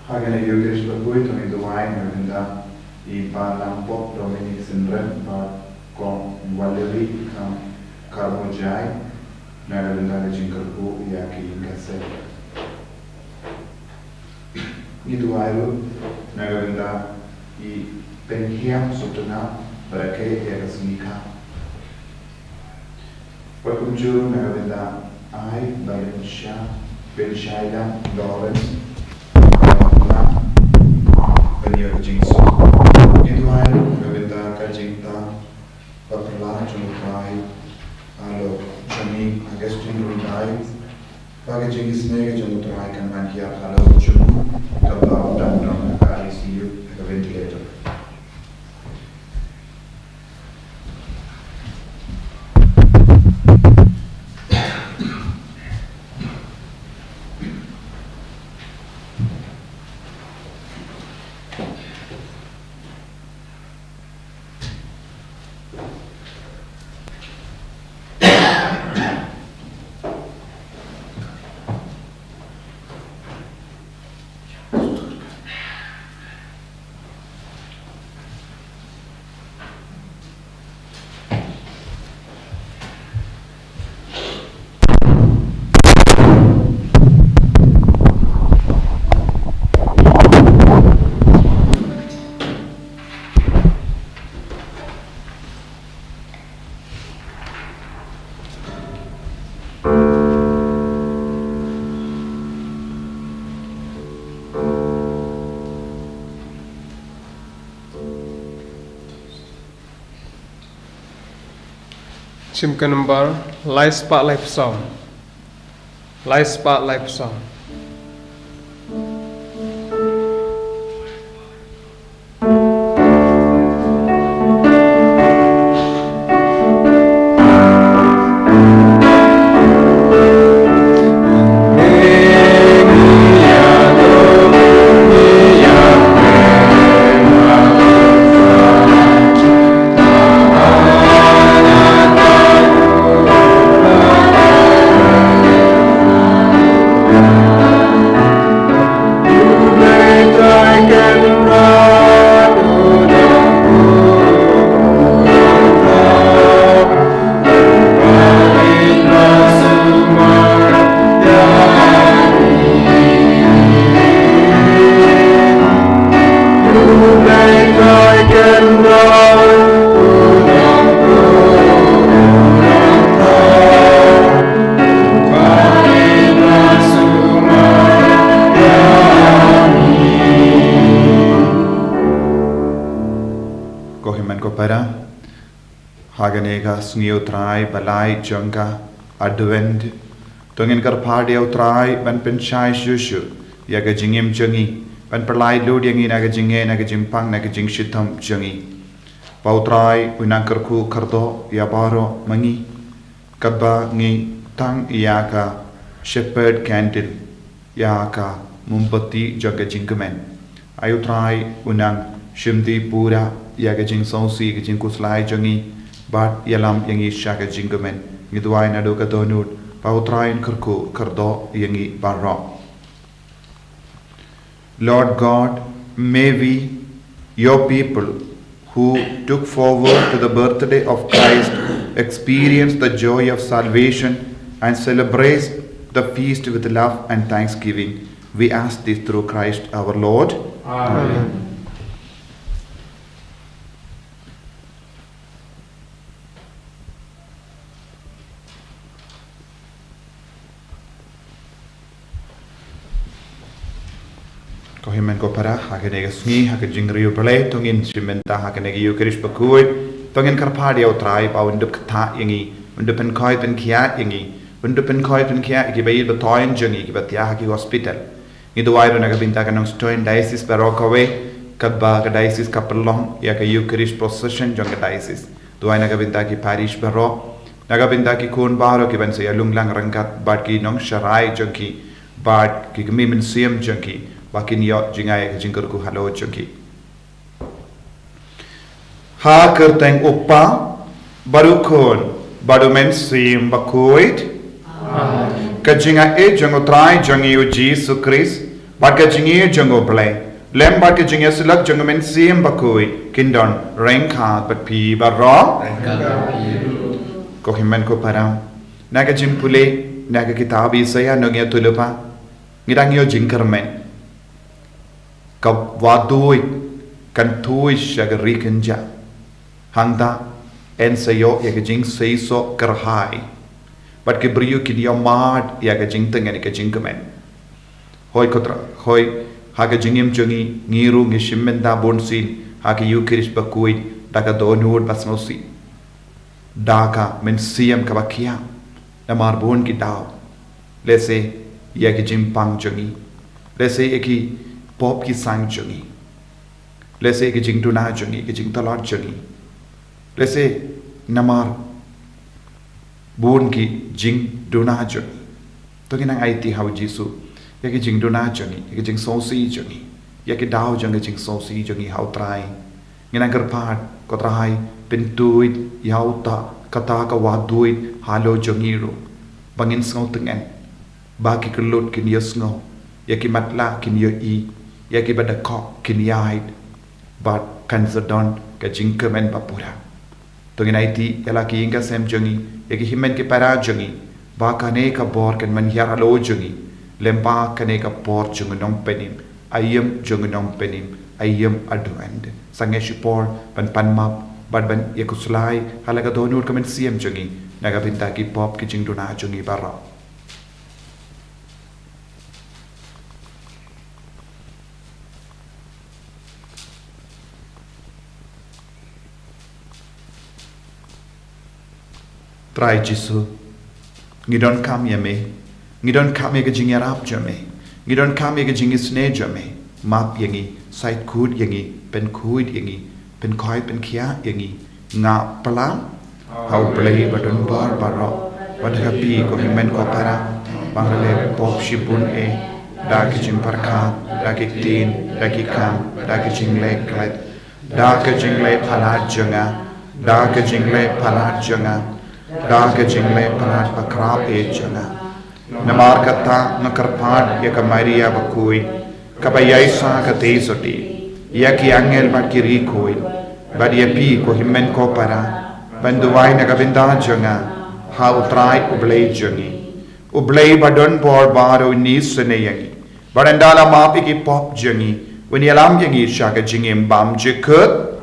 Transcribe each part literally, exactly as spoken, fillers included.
Ha kane ka Eucharist bakhuid to ngin duwai na ka bynta i Bah Lampok Dominic Synrem bad Kong Valerie Kam Karmojai na ka bynta ka jingkyrkhu ïa ki Gaset. Ngi duwai ruh na ka bynta i Pynhiam Sutuna bad ka ïa ka Sngikha. Wat kumjuh na ka bynta i Bah Pynshai, Pynshailang Lawrence, na ka bynta ka jingsuk. Ngi duwai ruh na ka bynta ka jingtang bakla jong u Trai halor jong i Augustine Rundai, ba ka jingisynei ka jong u Trai kan wan hiar halor jong u, kaba u dang don ha ka I C U, ha ka ventilator. Chim ka number lai spah lai phew saw. Lai spah lai phew saw. Ko hynmen ko para, ha kane ka sngi U Trai ba lai jong ka Advent, to ngin kyrpad ïa U Trai ban pynshai shuh shuh ïa ka jingim jong ngi, ban pynlait lut ïa ngi na ka jingngeit, na ka jingpang, na ka jingshitom jong ngi. Ba U Trai u nang kyrkhu kyrdoh ïa baroh ma ngi, katba ngi tang ïa ka shepherd candle, ïa ka mombati jong ka jingkmen. Ai U Trai u nang shim dih pura ïa ka jingsngewsih, ka jingkhuslai jong ngi, bad ïalam ïa ngi sha ka jingkmen. Ngi duwai naduh ka dohnud, ba U Trai un kyrkhu kyrdoh ïa ngi baroh. Lord God, may we, your people, who took forward to the birthday of Christ, experience the joy of salvation and celebrate the feast with love and thanksgiving. We ask this through Christ our Lord. Amen. Ko hynmen ko para, ha kane ka sngi, ha ka jingriewblei, to ngin shim bynta ha kane ka Eucharist bakhuid, to ngin kyrpad ïa U Trai ba un dup ktah ïa ngi, un dup pynkhiah pynkhiah ïa ngi, un dup pynkhiah pynkhiah ïa kiba ïeit ba thoh jong ngi kiba thiah ha ki hospital. Ngi duwai ruh na ka bynta ka Nongstoiñ Diocese baroh kawei, katba ka diocese ka pynlong ïa ka Eucharist procession jong ka diocese. Duwai na ka bynta ki parish baroh, na ka bynta ki khun baroh kiban sa ïalung lang ryngkat bad ki nongsharai jong ki, bad ki kmie mynsiem jong ki, ba kin ïoh jngai ïa ka jingkyrkhu halor jong ki. Ha kyrteng U Kpa, bad U Khun, bad U Mynsiem Bakhuid. Amen. Ka jingaiei jong U Trai jong ngi U Jisu Khrist, bad ka jingïeit jong U Blei, lem bad ka jingïasyllok jong U Mynsiem Bakhuid, kin don ryngkat bad phi baroh. Ko hynmen ko para, na ka jingpule na ka kitab Isaïah nongïathuhlypa, ngi dang ïoh jingkyrmen. Ka wahduid kan tuid sha ka ri kynjah. Hangta yn sa ïoh ïa ka jingseisoh kyrhai, bad ki briew kin ïoh mad ïa ka jingtngen ka jingkmen. Hoi ko Trai, hoi, ha ka jingim jong ngi, ngi ruh ngi shim bynta bunsien ha ka Eukharist bakhuid da ka dohnud basngewsih, da ka mynsiem kaba khia. Namar bun ki daw, lehse ïa ki jingpang jong ngi, lehse ïa ki pop ki sang jong ngi, lehse ïa ki jingduna jong ngi, ki jingtlot jong ngi, lehse namar bun ki jingduna jong ngi, to ngin nang aiti ha U Jisu ïa ki jingduna jong ngi, ïa ki jingsngewsih jong ngi, ïa ki daw jong ki jingsngewsih jong ngi ha U Trai. Ngin nang kyrpad, ko Trai, pyntuid ïa uta kata ka wahduid halor jong ngi ruh, ba ngin sngewtngen ba ki kyllut kin ïohsngew, ïa ki matlah kin ïohi, ïa kiba dkhot kin ïaid, bad kan sa don ka jingkmen bapura. To ngin aiti ïa la ki ïing ki sem jong ngi, ïa ki hynmen ki para jong ngi, ba kane ka bor kan mynhiar halor jong ngi, lem bad kane ka por jong U Nongpynim, aïom jong U Nongpynim, aïom haduh ynda. Sangeh shipor ban pan map bad ban ïakhuslai ha la ka dohnud ka mynsiem jong ngi na ka bynta ki pop ki jingduna jong ngi baroh. Trai Jisu, ngi donkam ïa me, ngi donkam ïa ka jingïarap jong me, ngi donkam ïa ka jingisynei jong me. Map ïa ngi, sait khuid ïa ngi, pynkhuid ïa ngi, pynkhoi pynkhiah ïa ngi. Nga pynlong ha U Blei ba don bor baroh, bad ha phi ko hynmen ko para, ba nga la leh pop shibun eh, da ki jingpyrkhat, da ki ktien, da ki kam, da ki jingleh klet, da ki jingleh palat jong nga, da ki jingleh palat jong nga, da ki jingleh palat bakhraw eh jong nga. Namar kata nga kyrpad ïa ka Maria bakhuid, kaba ïaisah katei sotti, ïa ki angel bad ki riewkhuid, bad ïa phi ko hynmen ko para, ban duwai na ka bynta jong nga ha U Trai U Blei jong ngi. U Blei ba don bor baroh un isynei ïa ngi, bad ynda la map ïa ki pop jong ngi, un ïalam ïa ngi sha ka jingim bymjukut.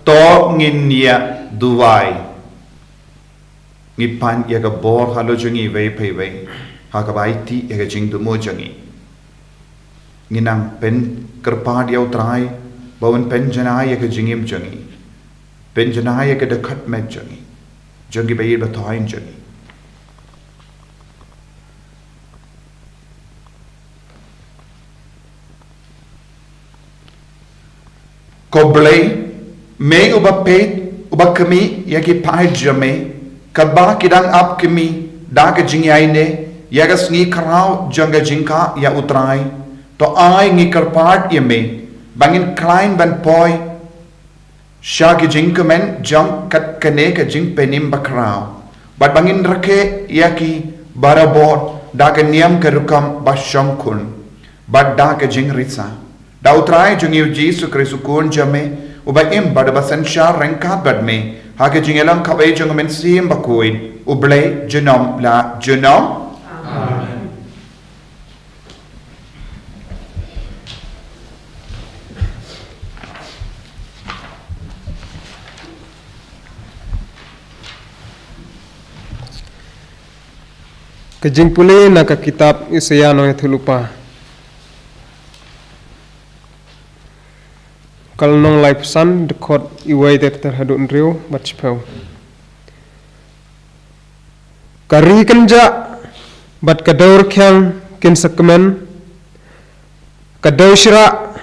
To ngin ïa duwai. Ngi pan ïa ka bor halor jong ngi iwei pa iwei, ha kaba aiti ïa ka jingthmu jong ngi. Ngi nang pynkyrpad ïa U Trai ba un pynjanai ïa ka jingim jong ngi, pynjanai ïa ka dkhot met jong ngi, jong ki ba ïeit ba thoh jong ngi. Ko Blei, me uba peit, uba khmih ïa ki paid jong me, katba ki dang ap khmih, da ka jingïaineh ïa ka sngi khraw jong ka jingkah ïa U Trai, to ai ngi kyrpad ïa me ba ngin khlaiñ ban poi sha ki jingkmen jong kat kane ka jingpynim bakhraw, bad ba ngin rakhe ïa ki barabor da ka niam ka rukom ba shongkun, bad da ka jingrisa. Da U Trai jong ngi U Jisu Khrist U Khun jong me, uba im bad uba synshar ryngkat bad me ha ka jingïalang kawei jong U Mynsiem Bakhuid, U Blei junom la junom. Amen. Ka jingpule na ka kitab Isaïah nongïathuhlypa, ka lynnong laiphew san, dkhot iwei ter ter haduh hynriew bad shiphew. Ka ri kynjah bad ka dewrkhiang kin sa kmen, ka dewshrah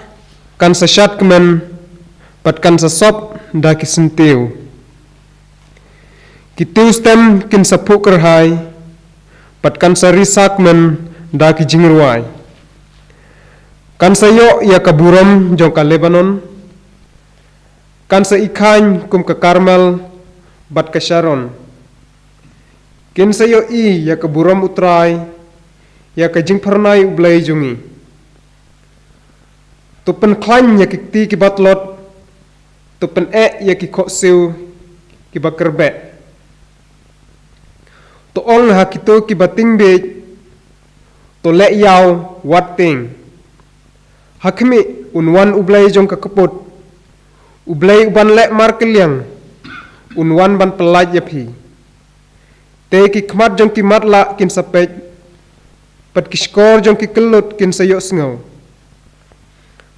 kan sa shad kmen, bad kan sa sop da ki syntiew. Ki tiwstem kin sa phuh kyrhai, bad kan sa risa kmen da ki jingrwai. Kan sa ïoh ïa ka burom jong ka Lebanon, kan sa ikhain kum ka Karmel bad ka Sharon. Kin sa ïohi ïa ka burom U Trai, ïa ka jingphyrnai U Blei jong ngi. To pynkhlaiñ ïa ki kti kiba tlot, to pyneh ïa ki khohsiew kiba kyrbeh. To ong ha kito kiba tieng biej, to leh ïaw wat tieng. Ha khmih, un wan U Blei jong ka kput, U Blei uban leh markylliang, un wan ban pyllait ïa phi. Te ki khmat jong ki matlah kin sa peit, bad ki shkor jong ki kyllut kin sa ïohsngew.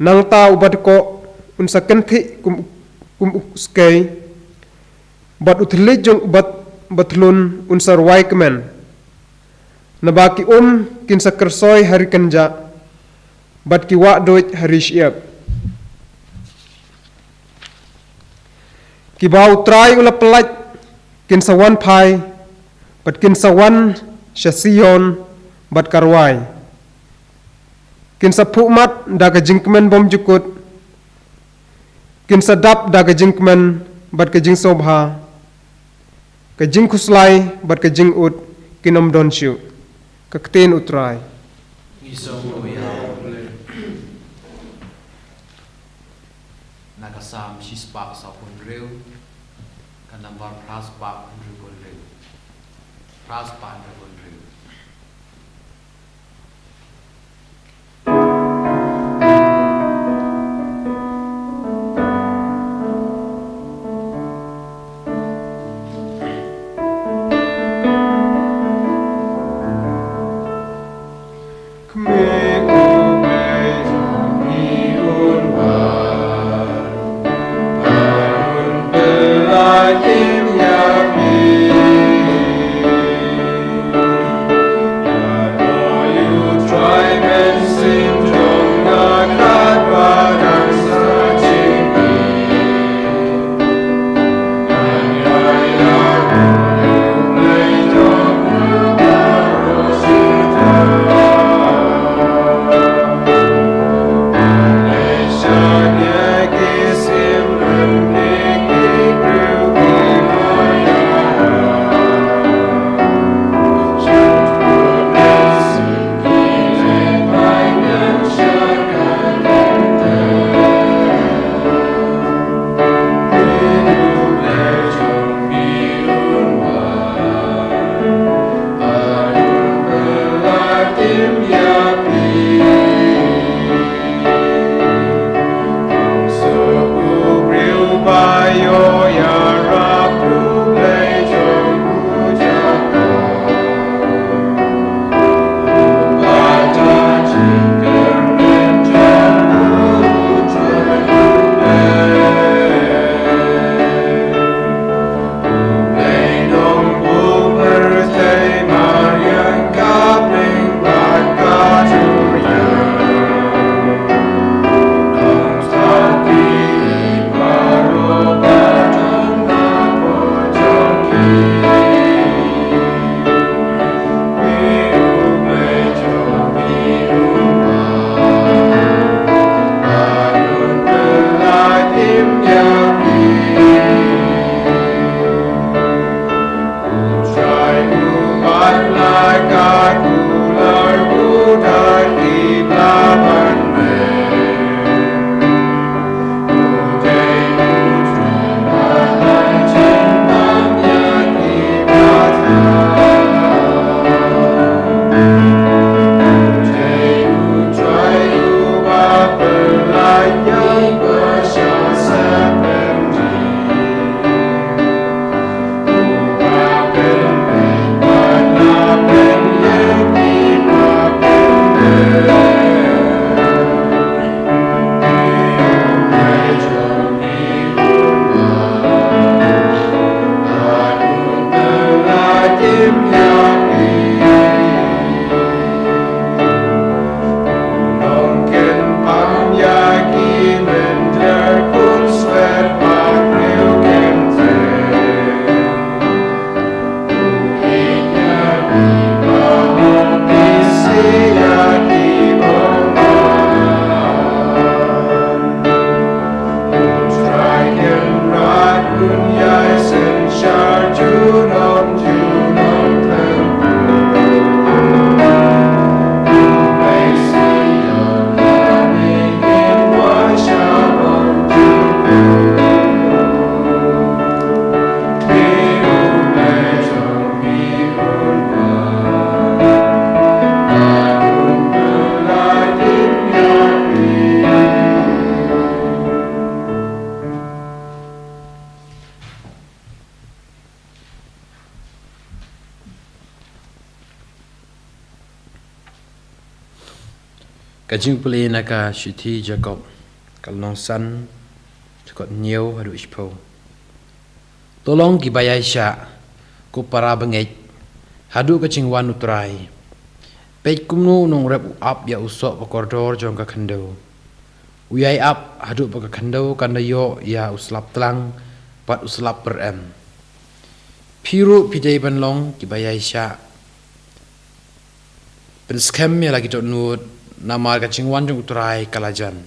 Nangta uba dkoh un sa kynthih kum, kum u skei, bad u thylliej jong uba, uba thlun un sa rwai kmen. Naba ki um kin sa kyrsoi ha ri kynjah, bad ki wah duid ha ri shyiap. Kiba U Trai u la pyllait kin sa wan phai, bad kin sa wan sha Sion bad ka rwai. Kin sa phuh mat da ka jingkmen bymjukut, kin sa dap da ka jingkmen bad ka jingsngewbha, ka jingkhuslai bad ka jingud kin ym don shuh. Ka ktien U Trai. Ngi sngewbha ïa U Blei. Na ka Salm shispah sawphew hynriew, ka nambar phra spah hynriewphew hynriew. Phra spah hynriewphew hynriew. Ka jingpule na ka shithi Jakob, ka lynnong san, dkhot hynñiew haduh shiphew. To long kiba ïaishah, ko para bangeit, haduh ka jingwan U Trai. Peit kumno u nongrep u ap ïa u soh ba kordor jong ka khyndew. U ïai ap haduh ba ka khyndew kan da ïoh ïa u slap tlang bad u slap pyrem. Phi ruh phi dei ban long kiba ïaishah. Pynskhem ïa la ki dohnud, namar ka jingwan jong U Trai ka la jan.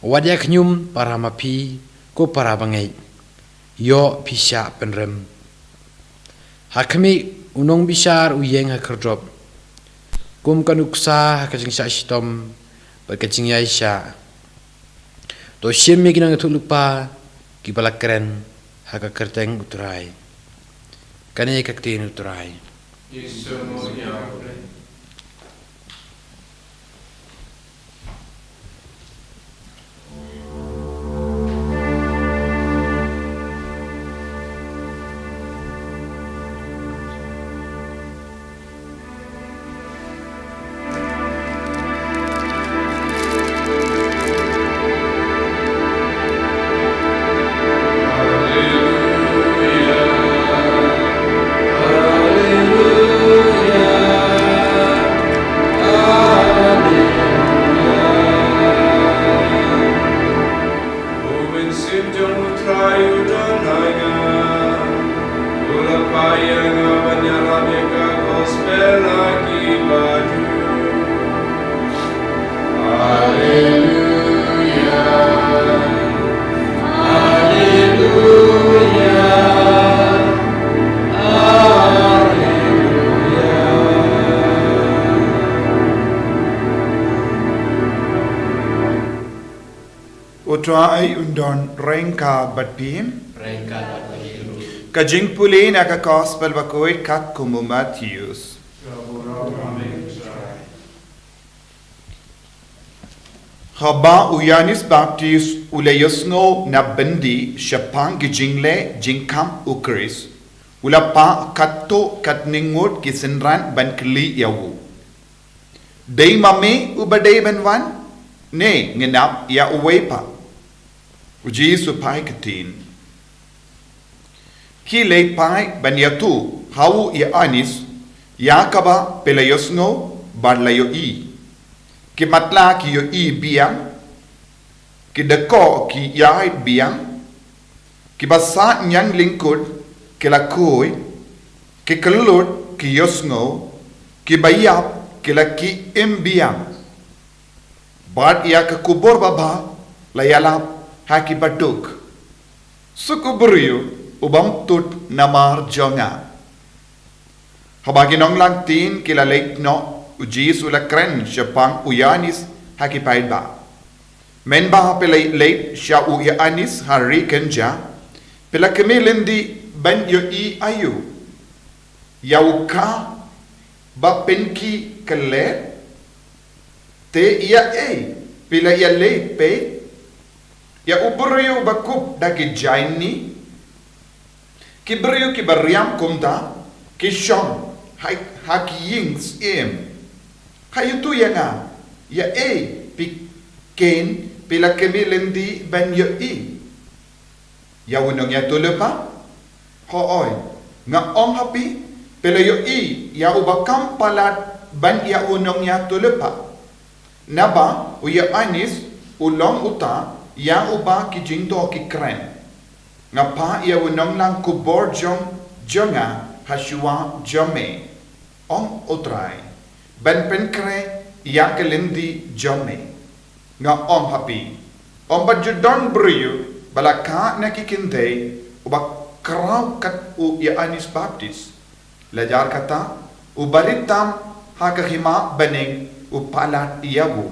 Wat ïa khñium para ma phi, ko para bangeit. Ïoh phi shah pynrem. Ha khmih u nongbishar u ïeng ha khyrdop. Kum ka nuksa ha ka jingshah shitom bad ka jingïaishah. To shim ïa ki nongïathuhlypa kiba la kren ha ka kyrteng U Trai. Kane ka ktien U Trai. U Mynsiem jong U Trai u don ha nga. U la phah ïa nga ban ïalap ïa ka gospel ha ki bajuh. Haleluya. Haleluya. Haleluya. U Trai un don ryngkat bad phi. Ryngkat bad phi ruh. Ka jingpule na ka gospel bakhuid katkum u Mathaios. Haba u Ïoannis Baptist u la ïohsngew na byndi shaphang ki jingleh jingkham u Khrist, u la phah katto katne ngut ki synran ban kylli ïa u. Dei ma me uba dei ban wan, ne ngin ap ïa uwei pat? U Jisu u phai ktien. Ki leit phai ban ïathuh ha u Ïoannis ïa kaba phi la ïohsngew bad la ïohi. Ki matlah ki ïohi biang, ki dkoh ki ïaid biang, kiba sah ñianglyngkut ki la khuid, ki kyllut ki ïohsngew, kiba ïap ki la khih im biang. Bad ïa ka khubor babha la ïalap ha kiba duk. Suk u briew u bym tut namar jong nga. Haba ki nonglang ktien ki la leit noh, u Jisu u la kren shaphang u Ïoannis ha ki paidbah. Mynba phi la leit sha u Ïoannis ha ri kynja, phi la khmih lynti ban ïohi aïu? Ïa u kha ba pynkhih kyllet? Te ïa ei phi la ïaleit peit? Ïa u briew ba kup da ki jaiñi? Ki briew kiba riam kumta ki shong ha, ha ki ïing syiem. Kha ïathuh ïa nga, ïa ei phi khein phi la khmih lynti ban ïohi? Ïa u nongïathuhlypa? Hooid, nga ong ha phi, phi la ïohi ïa uba kham palat ban ïa u nongïathuhlypa. Naba u Ïoannis u long uta ïa uba ki jingdoh ki kren. Nga phah ïa u nonglang khubor jong, jong nga ha shuwa jong me, ong U Trai, ban pynkhreh ïa ka lynti jong me. Nga ong ha phi, ym pat ju don briew ba la kha na ki kynthei uba khraw kat u Ïoannis Baptist. Lada kata, u barit tam ha ka hima bneng u palat ïa u.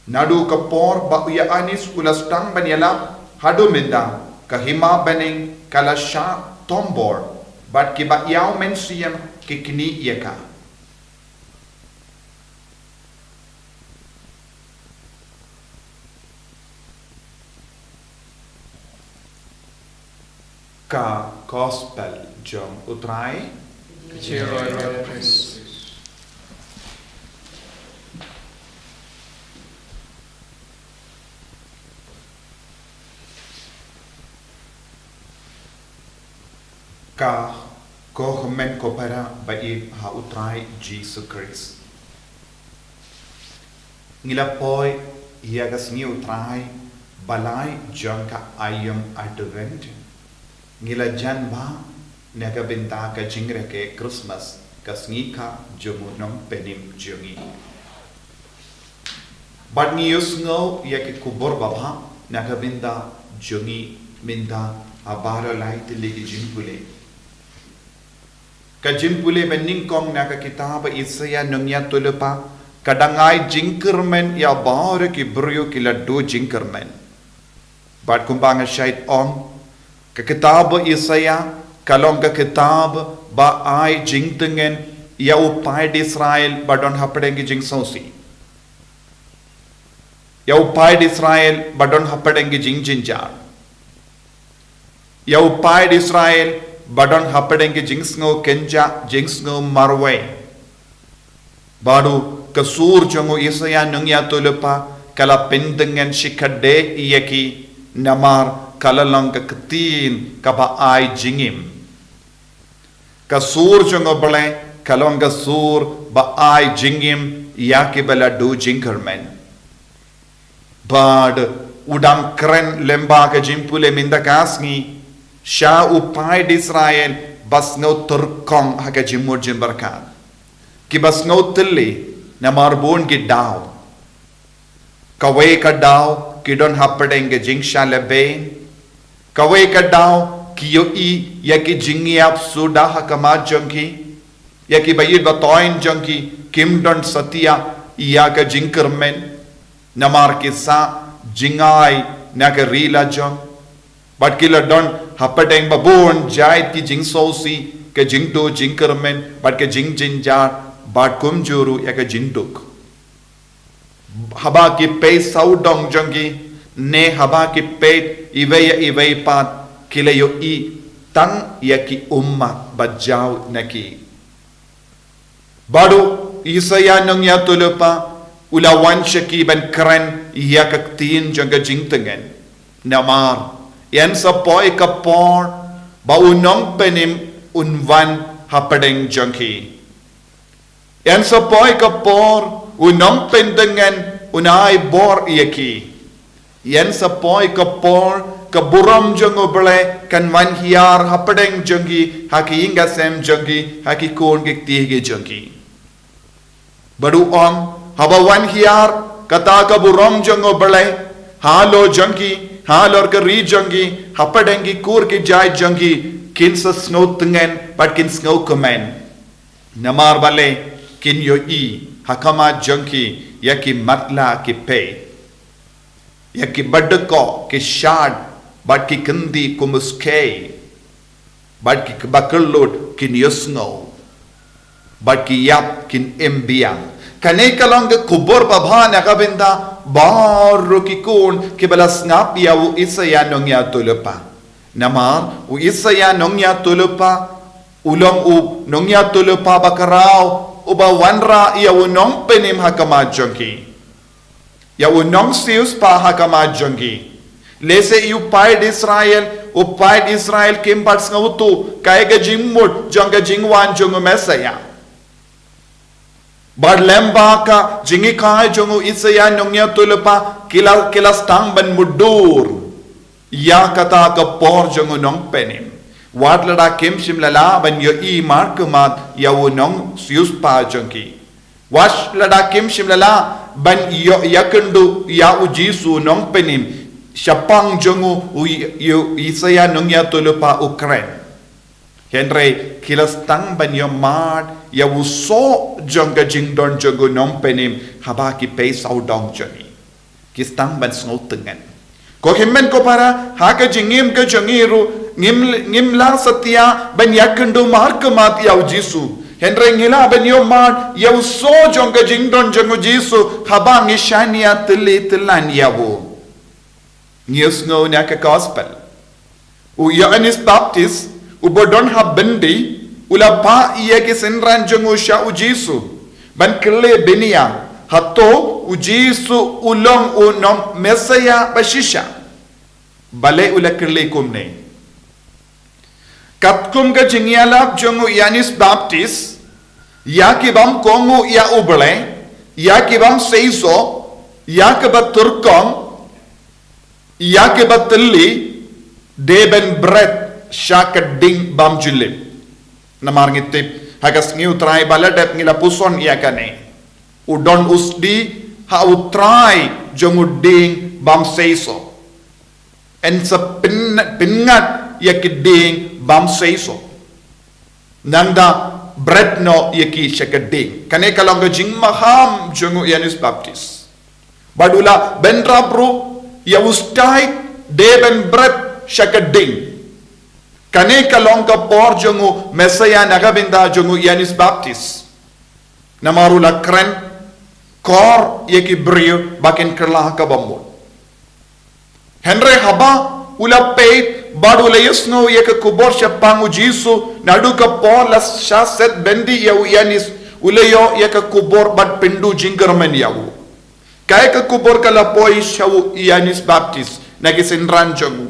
Naduh ka por ba u Ïoannis u la sdang ban ïalap haduh mynta, ka hima bneng ka la shah tombor, bad kiba ïaw mynsiem ki knieh ïa ka. Ka Gospel jong U Trai. Ki jingïaroh ïa phi. Ka, ko hynmen ko para ba ïeit ha U Trai Jisu Khrist. Ngi la poi ïa ka sngi U Trai ba lai jong ka aïom Advent. Ngi la jan bha na ka bynta ka jingrakhe Christmas, ka sngi kha jong u Nongpynim jong ngi. Bad ngi ïohsngew ïa ki khubor babha na ka bynta jong ngi mynta ha baroh lai tylli ki jingpule. Ka jingpule ba nyngkong na ka kitab Isaïah nongïathuhlypa ka dang ai jingkyrmen ïa baroh ki briew ki la duh jingkyrmen. Bad kumba nga shait ong, ka kitab Isaïah ka long ka kitab ba ai jingtngen ïa u paid Israel ba don hapdeng ki jingsngewsih. Ïa u paid Israel ba don hapdeng ki jingjynjar. Ïa u paid Israel ba don hapdeng ki jingsngew kynjah, jingsngew marwei. Bad u ka sur jong u Isaïah nongïathuhlypa ka la pyntngen shikatdei ïa ki, namar ka la long ka ktien kaba ai jingim. Ka sur jong u Blei ka long ka sur ba ai jingim ïa ki ba la duh jingkyrmen. Bad u dang kren lyngba ka jingpule mynta ka sngi sha u paid Israel ba sngew tyrkhong ha ka jingmut jingpyrkhat. Ki ba sngew tylli namar bun ki daw. Kawei ka daw ki don hapdeng ka jingshah lehbeiñ. Kawei ka daw ki ïohi ïa ki jingïap suda ha khmat jong ki. Ïa ki ba ïeit ba thoiñ jong ki kim don satia ïa ka jingkyrmen. Namar ki sah jngai na ka ri la jong. Bad ki la don hapdeng ba bun jait ki jingsngewsih, ka jingduh jingkyrmen bad ka jingjynjar bad kumjuh ruh ïa ka jingduk. Haba ki peit sawdong jong ki ne haba ki peit iwei ïa iwei pat, ki la ïohi tang ïa ki ummat ba jaw na ki. Bad u Isaïah nongïathuhlypa u la wan sha ki ban kren ïa ka ktien jong ka jingtngen. Namar yn sa poi ka por ba u Nongpynim un wan hapdeng jong ki. Yn sa poi ka por u Nongpyntngen un ai bor ïa ki. Yn sa poi ka por ka burom jong u Blei kan wan hiar hapdeng jong ki, ha ki ïing ki sem jong ki, ha ki khun ki kti ki jong ki. Bad u ong, haba wan hiar kata ka burom jong u Blei halor jong ki, halor ka ri jong ki, hapdeng ki kur ki jait jong ki, kin sa sngew tngen bad kin sngew kmen. Namar balei? Kin ïohi ha khmat jong ki ïa ki matlah ki peit, ïa ki badkoh ki shad bad ki kyndi kum u skei, bad ki kaba kyllut kin ïohsngew, bad ki ïap kin im biang. Kane ka long ka khubor babha na ka bynta baroh ki khun kiba la sngap ïa u Isaïah nongïathuhlypa. Namar u Isaïah nongïathuhlypa u long u nongïathuhlypa bakhraw uba wanrah ïa u Nongpynim ha khmat jong ki, ïa u Nongsiewspah ha khmat jong ki. Lehse ïa u paid Israel, u paid Israel kim pat sngewthuh kaei ka jingmut jong ka jingwan jong u Messiah. Bad lyngba ka jinghikai jong u Isaïah nongïathuhlypa ki la, ki la sdang ban mutdur ïa kata ka por jong u Nongpynim. Wat lada kim shym la lah ban ïohi markhmat ïa u Nongsiewspah jong ki, wat lada kim shym la lah ban ïoh ïakynduh ïa u Jisu u Nongpynim, shaphang jong u, u, u Isaïah nongïathuhlypa u kren. Hynrei ki la sdang ban ïohmad ïa u soh jong ka jingdon jong u Nongpynim haba ki peit sawdong jong ngi. Ki sdang ban sngew tngen. Ko hynmen ko para, ha ka jingim ka jong ngi ruh ngim, ngim lah satia ban ïakynduh markhmat ïa u Jisu. Hynrei ngi lah ban ïohmad ïa u soh jong ka jingdon jong u Jisu haba ngi shaniah tylli tyllan ïa u. Ngi ïohsngew na ka gospel, u Ïoannis Baptist uba don ha byndi u la phah ïa ki synran jong u sha u Jisu ban kylli bniah, hato u Jisu u long u nong Messiah ba shisha? Balei u la kylli kumne? Katkum ka jingïalap jong u Ïoannis Baptist, ïa ki bym kohnguh ïa U Blei, ïa ki bym seisoh, ïa ki ba tyrkhong, ïa ki ba tylli, dei ban bret sha ka ding bym ju lip. Namar ngi tip, ha ka sngi U Trai ba la dep ngi la puson ïa kane. U don u sdie ha U Trai jong u dieng bym seisoh. Yn sa pyn-, pynngat ïa ki dieng bym seisoh. Nangta bret noh ïa ki sha ka ding. Kane ka long ka jingmaham jong u Ïoannis Baptist. Bad u la bynrap ruh ïa u sdie dei ban bret sha ka ding. Kane ka long ka por jong u Messiah na ka bynta jong u Ïoannis Baptist. Namar u la kren, kor ïa ki briew ba kin kylla kaba mut. Hynrei haba u la peit bad u la ïohsngew ïa ka khubor shaphang u Jisu, naduh ka por la shah set byndi ïa u Ïoannis, u la ïoh ïa ka khubor bad pynduh jingkyrmen ïa u. Kaei ka khubor ka la poi sha u Ïoannis Baptist na ki synran jong u?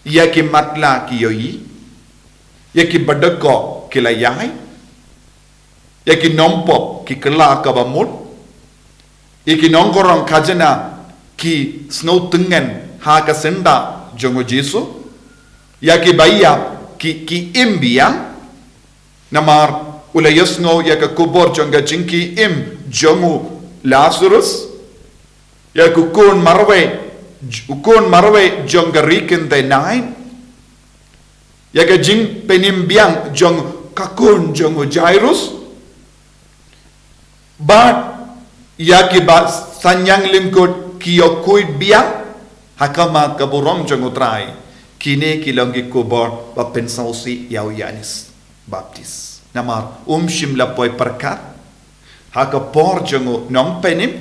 Ïa ki matlah ki ïohi, ïa ki baduk ki la ïai, ïa ki nongpop ki kylla kaba mut, ïa ki nongkhrong khajna ki sngewtyngen ha ka syndah jong u Jisu, ïa ki ba ïap ki, ki im biang, namar u la ïohsngew ïa ka khubor jong ka jingki im jong u Lazarus, ïa u khun marwei, u khun marwei jong ka ri kynthei Nain, ïa ka jingpynim biang jong ka khun jong u Jairus, bad ïa ki ba synñiang lyngkot ki ïoh khuid biang ha khmat ka burom jong u Trai. Kine ki long ki khubor ba pynsngewsih ïa u Ïoannis Baptist. Namar um shym la poi pyrkhat ha ka por jong u Nongpynim,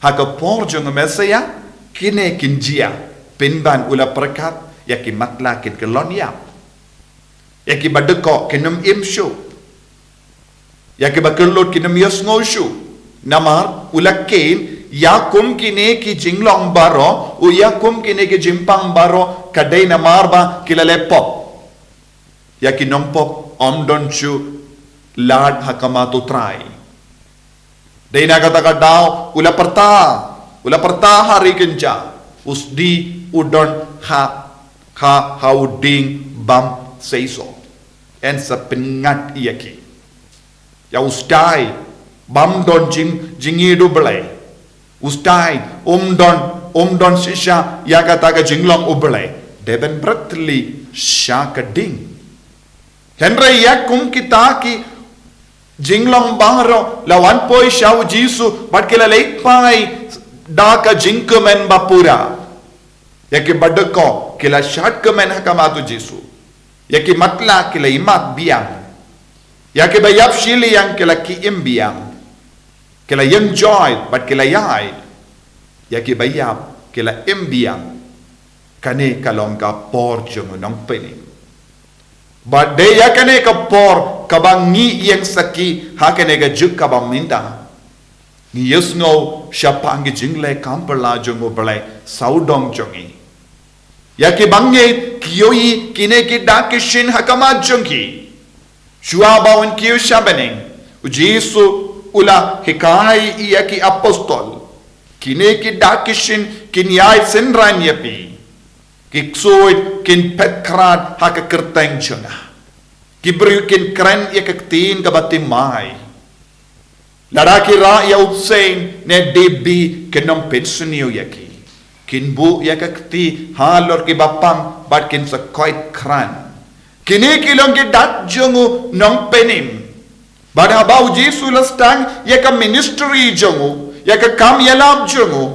ha ka por jong u Messiah, kine kin jia, pynban u la pyrkhat ïa ki matlah kin kyllon ïap, ïa ki baduk kin ym im shuh, ïa ki ba kyllut kin ym ïohsngew shuh. Namar u la kheiñ, ïa kum kine ki jinglong baroh, u ïa kum kine ki jingpang baroh, ka dei namar ba ki la leh pop. Ïa ki nongpop ym don shuh lad ha khmat u Trai. Dei na kata ka daw u la pyrta, u la pyrta ha ri kynja, u sdie u don ha, ha, ha u dieng bym seisoh. Yn sa pynngat ïa ki. Ïa u sdie bym don jing, jingïeit U Blei. U sdie um don, um don shisha ïa kata ka jinglong U Blei. Dei ban bret tylli sha ka ding. Hynrei ïa kum kita ki jinglong baroh la wan poi sha u Jisu bad ki la leit phai da ka jingkmen ba pura. Ïa ki baduk ki la shad kmen ha khmat u Jisu. Ïa ki matlah ki la imat biang. Ïa ki ba ïap shiliang ki la ki im biang. Ki la ïeng joi bad ki la ïai. Ïa ki ba ïap ki la im biang. Kane ka long ka por jong u Nongpynim. Bad dei ïa kane ka por kaba ngi ïeng sakhi ha kane ka juk kaba mynta. Ngi ïohsngew shaphang ki jingleh kam pala jong U Blei sawdong jong ngi. Ïa ki bangeit ki ïohi kine ki dak ki shin ha khmat jong ki. Shuwa ba un kiew sha bneng, u Jisu u la hikai ïa ki apostol. Kine ki dak ki shin kin ïai synran ïa phi. Ki ksuid kin phet khrad ha ka kyrteng jong nga. Ki briew kin kren ïa ka ktien kaba thymmai. Lada ki rah ïa u bseiñ ne dep bih kin ym pynsniew ïa ki. Kin buh ïa ka kti halor ki ba pang bad kin sa koit khrad. Kine ki long ki dak jong u Nongpynim. Bad haba u Jisu u la sdang ïa ka ministry jong u, ïa ka kam ïalap jong u,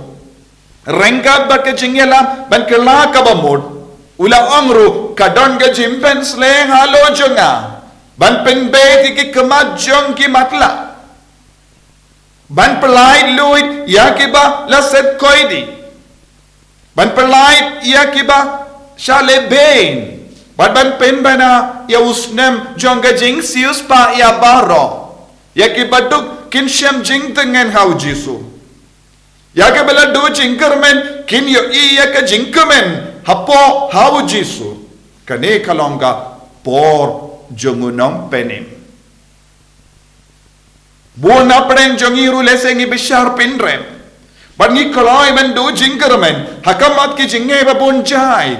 ryngkat bad ka jingïalap ban kylla kaba mut, u la ong ruh ka don ka jingpynsleh halor jong nga ban pynbeit ïa ki khmat jong ki matlah, ban pyllait luid ïa ki ba la set koidi, ban pyllait ïa ki ba shah lehbeiñ, bad ban pynbna ïa u snem jong ka jingsiewspah ïa baroh. Ïa ki baduk kin shem jingtyngen ha u Jisu. Ïa ki ba la duh jingkyrmen kin ïohi ïa ka jingkmen hapoh ha u Jisu. Kane ka long ka bor jong u nongpynim. Bun na pdeng jong ngi ruh lehse ngi bishar pynrem, bad ngi kloi ban duh jingkyrmen ha khmat ki jingeh ba bun jait.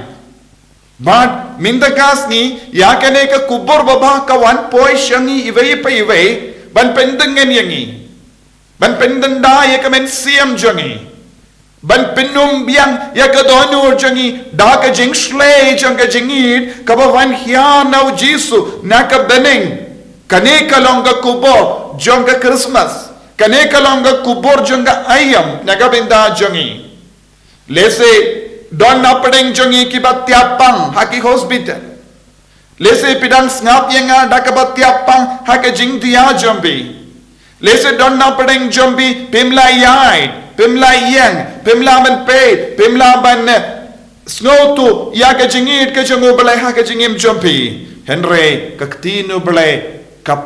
Bad mynta ka sngi ïa kane ka khubor babha ka wan poi sha ngi iwei pa iwei ban pyndeng ïa ngi, ban pyndeng da ïa ka mynsiem jong ngi, ban pynum biang ïa ka dohnud jong ngi da ka jingshlei jong ka jingïeit kaba wan hiar na u Jisu na ka bneng. Kane ka long ka khubor jong ka Christmas. Kane ka long ka khubor jong ka aïom na ka bynta jong ngi. Lehse don na pdeng jong ngi kiba tiap pang ha ki hospital. Lehse phi dang sngap ïa nga da kaba tiap pang ha ka jingdia jong phi. Lehse don na pdeng jong phi phim lah ïaid, phim lah ïeng, phim lah ban peit, phim lah ban, eh, sngewthuh ïa ka jingïeit ka jong u Blei ha ka jingim jong phi. Hynrei ka ktien u Blei ka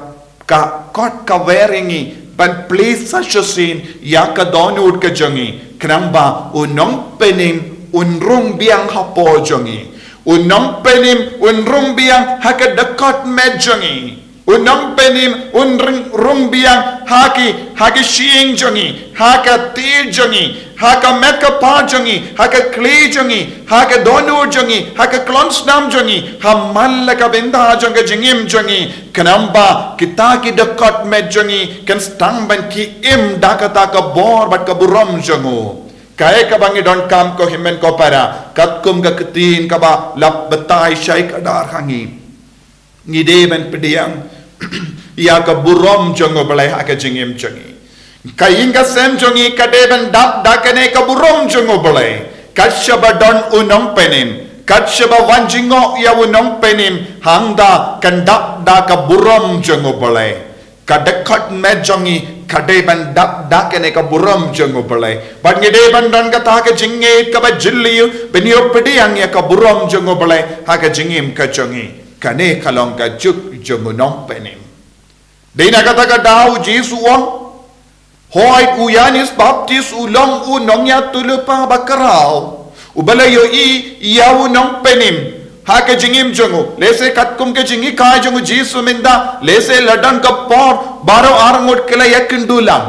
ka kot ka wer ïa ngi ban plie sa shisien ïa ka dohnud ka jong ngi, khnang ba u nongpynim un rung biang hapoh jong ngi. U nongpynim un rung biang ha ka dkhot met jong ngi. U nongpynim un rung, rung biang ha ki, ha ki shyieng jong ngi, ha ka tied jong ngi, ha ka met ka phad jong ngi, ha ka khlieh jong ngi, ha ka dohnud jong ngi, ha ka klong snam jong ngi, ha man la ka bynta jong ka jingim jong ngi, khnang ba kita ki dkhot met jong ngi kan sdang ban ki im da kata ka bor bad ka burom jong u. Kaei kaba ngi donkam ko hynmen ko para, katkum ka ktien kaba la batai shai kdar ha ngi. Ngi dei ban pdiang ïa ka burom jong u Blei ha ka jingim jong ngi. Ka ïing ka sem jong ngi ka dei ban dap da kane ka burom jong u Blei. Kat shaba don u nongpynim, kat shaba wan jngoh ïa u nongpynim, hangta kan dap da ka burom jong u Blei. Ka dkhot met jong ngi ka dei ban dap da kane ka burom jong u Blei. Bad ngi dei ban don kata ka jingngeit kaba jylliew ban ïoh pdiang ïa ka burom jong u Blei ha ka jingim ka jong ngi. Kane ka long ka juk jong u nongpynim. Dei na kata ka daw u Jisu u ong, hooid u Ïoannis Baptist u long u nongïathuhlypa ba khraw uba la ïohi ïa u nongpynim ha ka jingim jong u. Lehse katkum ka jinghikai jong u Jisu mynta, lehse la don ka por baroh arngut ki la ïakynduh lang.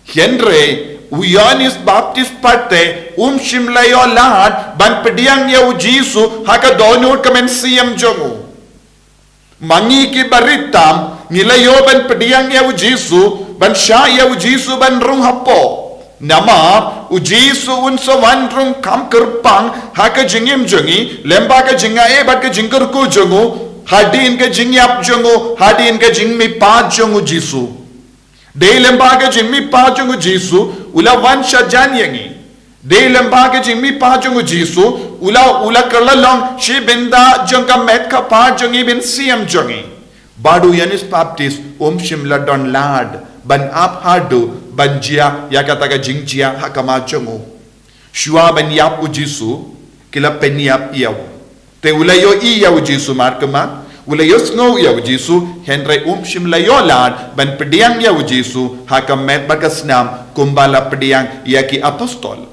Hynrei u Ïoannis Baptist pat te um shym la ïoh lad ban pdiang ïa u Jisu ha ka dohnud ka mynsiem jong u. Ma ngi kiba rit tam ngi la ïoh ban pdiang ïa u Jisu, ban shah ïa u Jisu ban rung hapoh. Namar u Jisu un sa wan rung kham kyrpang ha ka jingim jong ngi, lyngba ka jingaiei bad ka jingkyrkhu jong u, hadien ka jingïap jong u, hadien ka jingmihpat jong u Jisu. Dei lyngba ka jingmihpat jong u Jisu u la wan shajan ïa ngi. Dei lyngba ka jingmihpat jong u Jisu u la, u la kylla long shi bynta jong ka met ka phad jong ngi, mynsiem jong ngi. Bad u Ïoannis Baptist um shym la don lad ban ap haduh ban jia ïa kata ka jingjia ha khmat jong u. Shuwa ban ïap u Jisu ki la pynïap ïa u. Te u la ïohi ïa u Jisu markhmat, u la ïohsngew ïa u Jisu, hynrei um shym la ïoh lad ban pdiang ïa u Jisu ha ka met bad ka snam kumba la pdiang ïa ki apostol.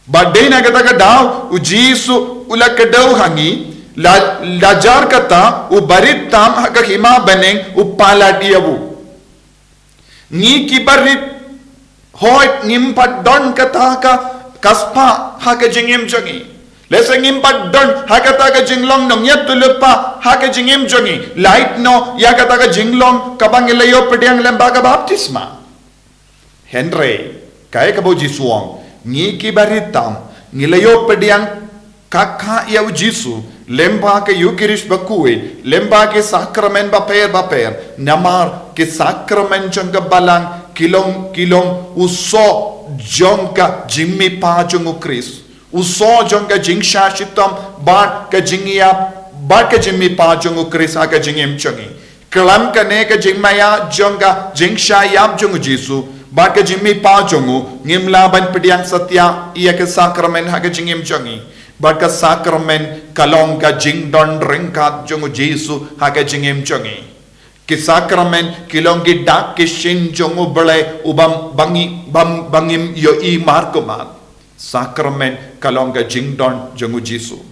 Bad dei na kata ka daw u Jisu u la kdew ha ngi, la, la jar kata u barit tam ha ka hima bneng u palat ïa u. Ngi kiba rit, hooid ngim pat don kata ka, ka spah ha ka jingim jong ngi. Lehse ngim pat don ha kata ka jinglong nongïathuhlypa ha ka jingim jong ngi. Lait noh ïa kata ka jinglong kaba ngi la ïoh pdiang lyngba ka baptisma. Hynrei kaei kaba u Jisu u ong, ngi kiba rit tam ngi la ïoh pdiang ka kha ïa u Jisu lyngba ka Eukharist bakhuid, lyngba ki sakramen bapher bapher, namar ki sakramen jong ka balang ki long, ki long u soh jong ka jingmihpat jong u Khrist, u soh jong ka jingshah shitom bad ka jingïap bad ka jingmihpat jong u Khrist ha ka jingim jong ngi. Khlem kane ka jingmaïa jong ka jingshah ïap jong u Jisu bad ka jingmihpat jong u, ngim lah ban pdiang satia ïa ka sakramen ha ka jingim jong ngi. Bad ka sakramen ka long ka jingdon ryngkat jong u Jisu ha ka jingim jong ngi. Ki sakramen ki long ki dak ki shin jong u Blei uba, ba ngi, ba, ba ngim ïohi markhmat. Sakramen ka long ka jingdon jong u Jisu.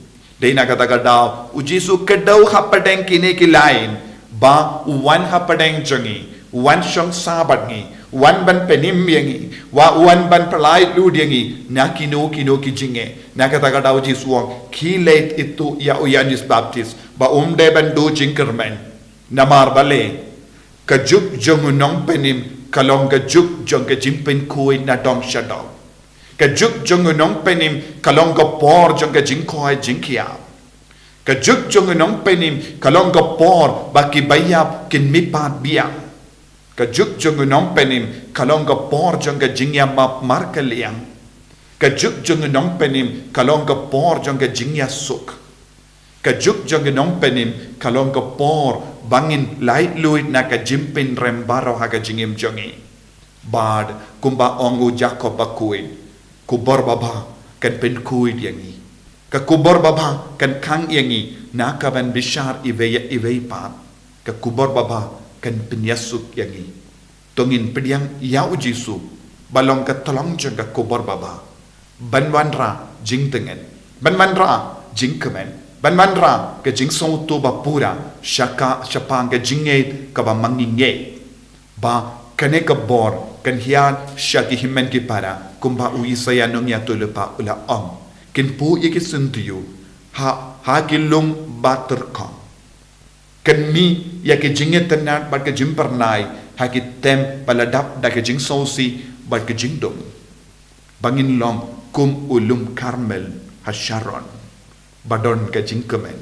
Te na kata ka daw, u Jisu kdew hapdeng kine ki lain, ba u wan hapdeng jong ngi, u wan shong sah bad ngi, u wan ban pynim ïa ngi, wa u wan ban pyllait lut ïa ngi, na kino kino ki jingeh. Na kata ka daw u Jisu u ong, khie leit ithuh ïa u Ïoannis Baptist, ba um dei ban duh jingkyrmen. Namar balei, ka juk jong u nongpynim, ka long ka juk jong ka jingpynkhuid na dong sha dong. Ka juk jong u nongpynim, ka long ka por jong ka jingkhoi jingkhiah. Ka juk jong u nongpynim, ka long ka por ba ki baïap kin mihpat biang. Ka juk jong u nongpynim, ka long ka por jong ka jingïamap markylliang. Ka juk jong u nongpynim, ka long ka por jong ka jingïasuk. Ka juk jong u nongpynim, ka long ka por ba ngin lait luid na ka jingpynrem baroh ha ka jingim jong ngi. Bad kumba ong u Jakob bakhuid, kubor babha kan pynkhuid ïa ngi. Ka kubor babha kan khang ïa ngi na ka ban bishar iwei ïa iwei pat. Ka kubor babha kan pynïasuk ïa ngi. To ngin pdiang ïa u Jisu, ba long ka tyllong jong ka kubor babha, ban wanrah jingtngen, ban wanrah jingkmen, ban wanrah ka jingsngewthuh ba pura, sha ka, shaphang ka jingngeit kaba ma ngi ngeit. Ba kane ka bor kan hiar sha ki hynmen ki para, kumba u Isaïah nongïathuhlypa u la ong. Kin puh ïa ki syntiew ha, ha ki lum ba tyrkhong. Kan mih ïa ki jingïatynnad bad ki jingpyrnai ha ki tem ba la dap da ki jingsngewsih bad ki jingdum. Ba ngin long kum u lum Karmel ha Sharon, ba don ka jingkmen,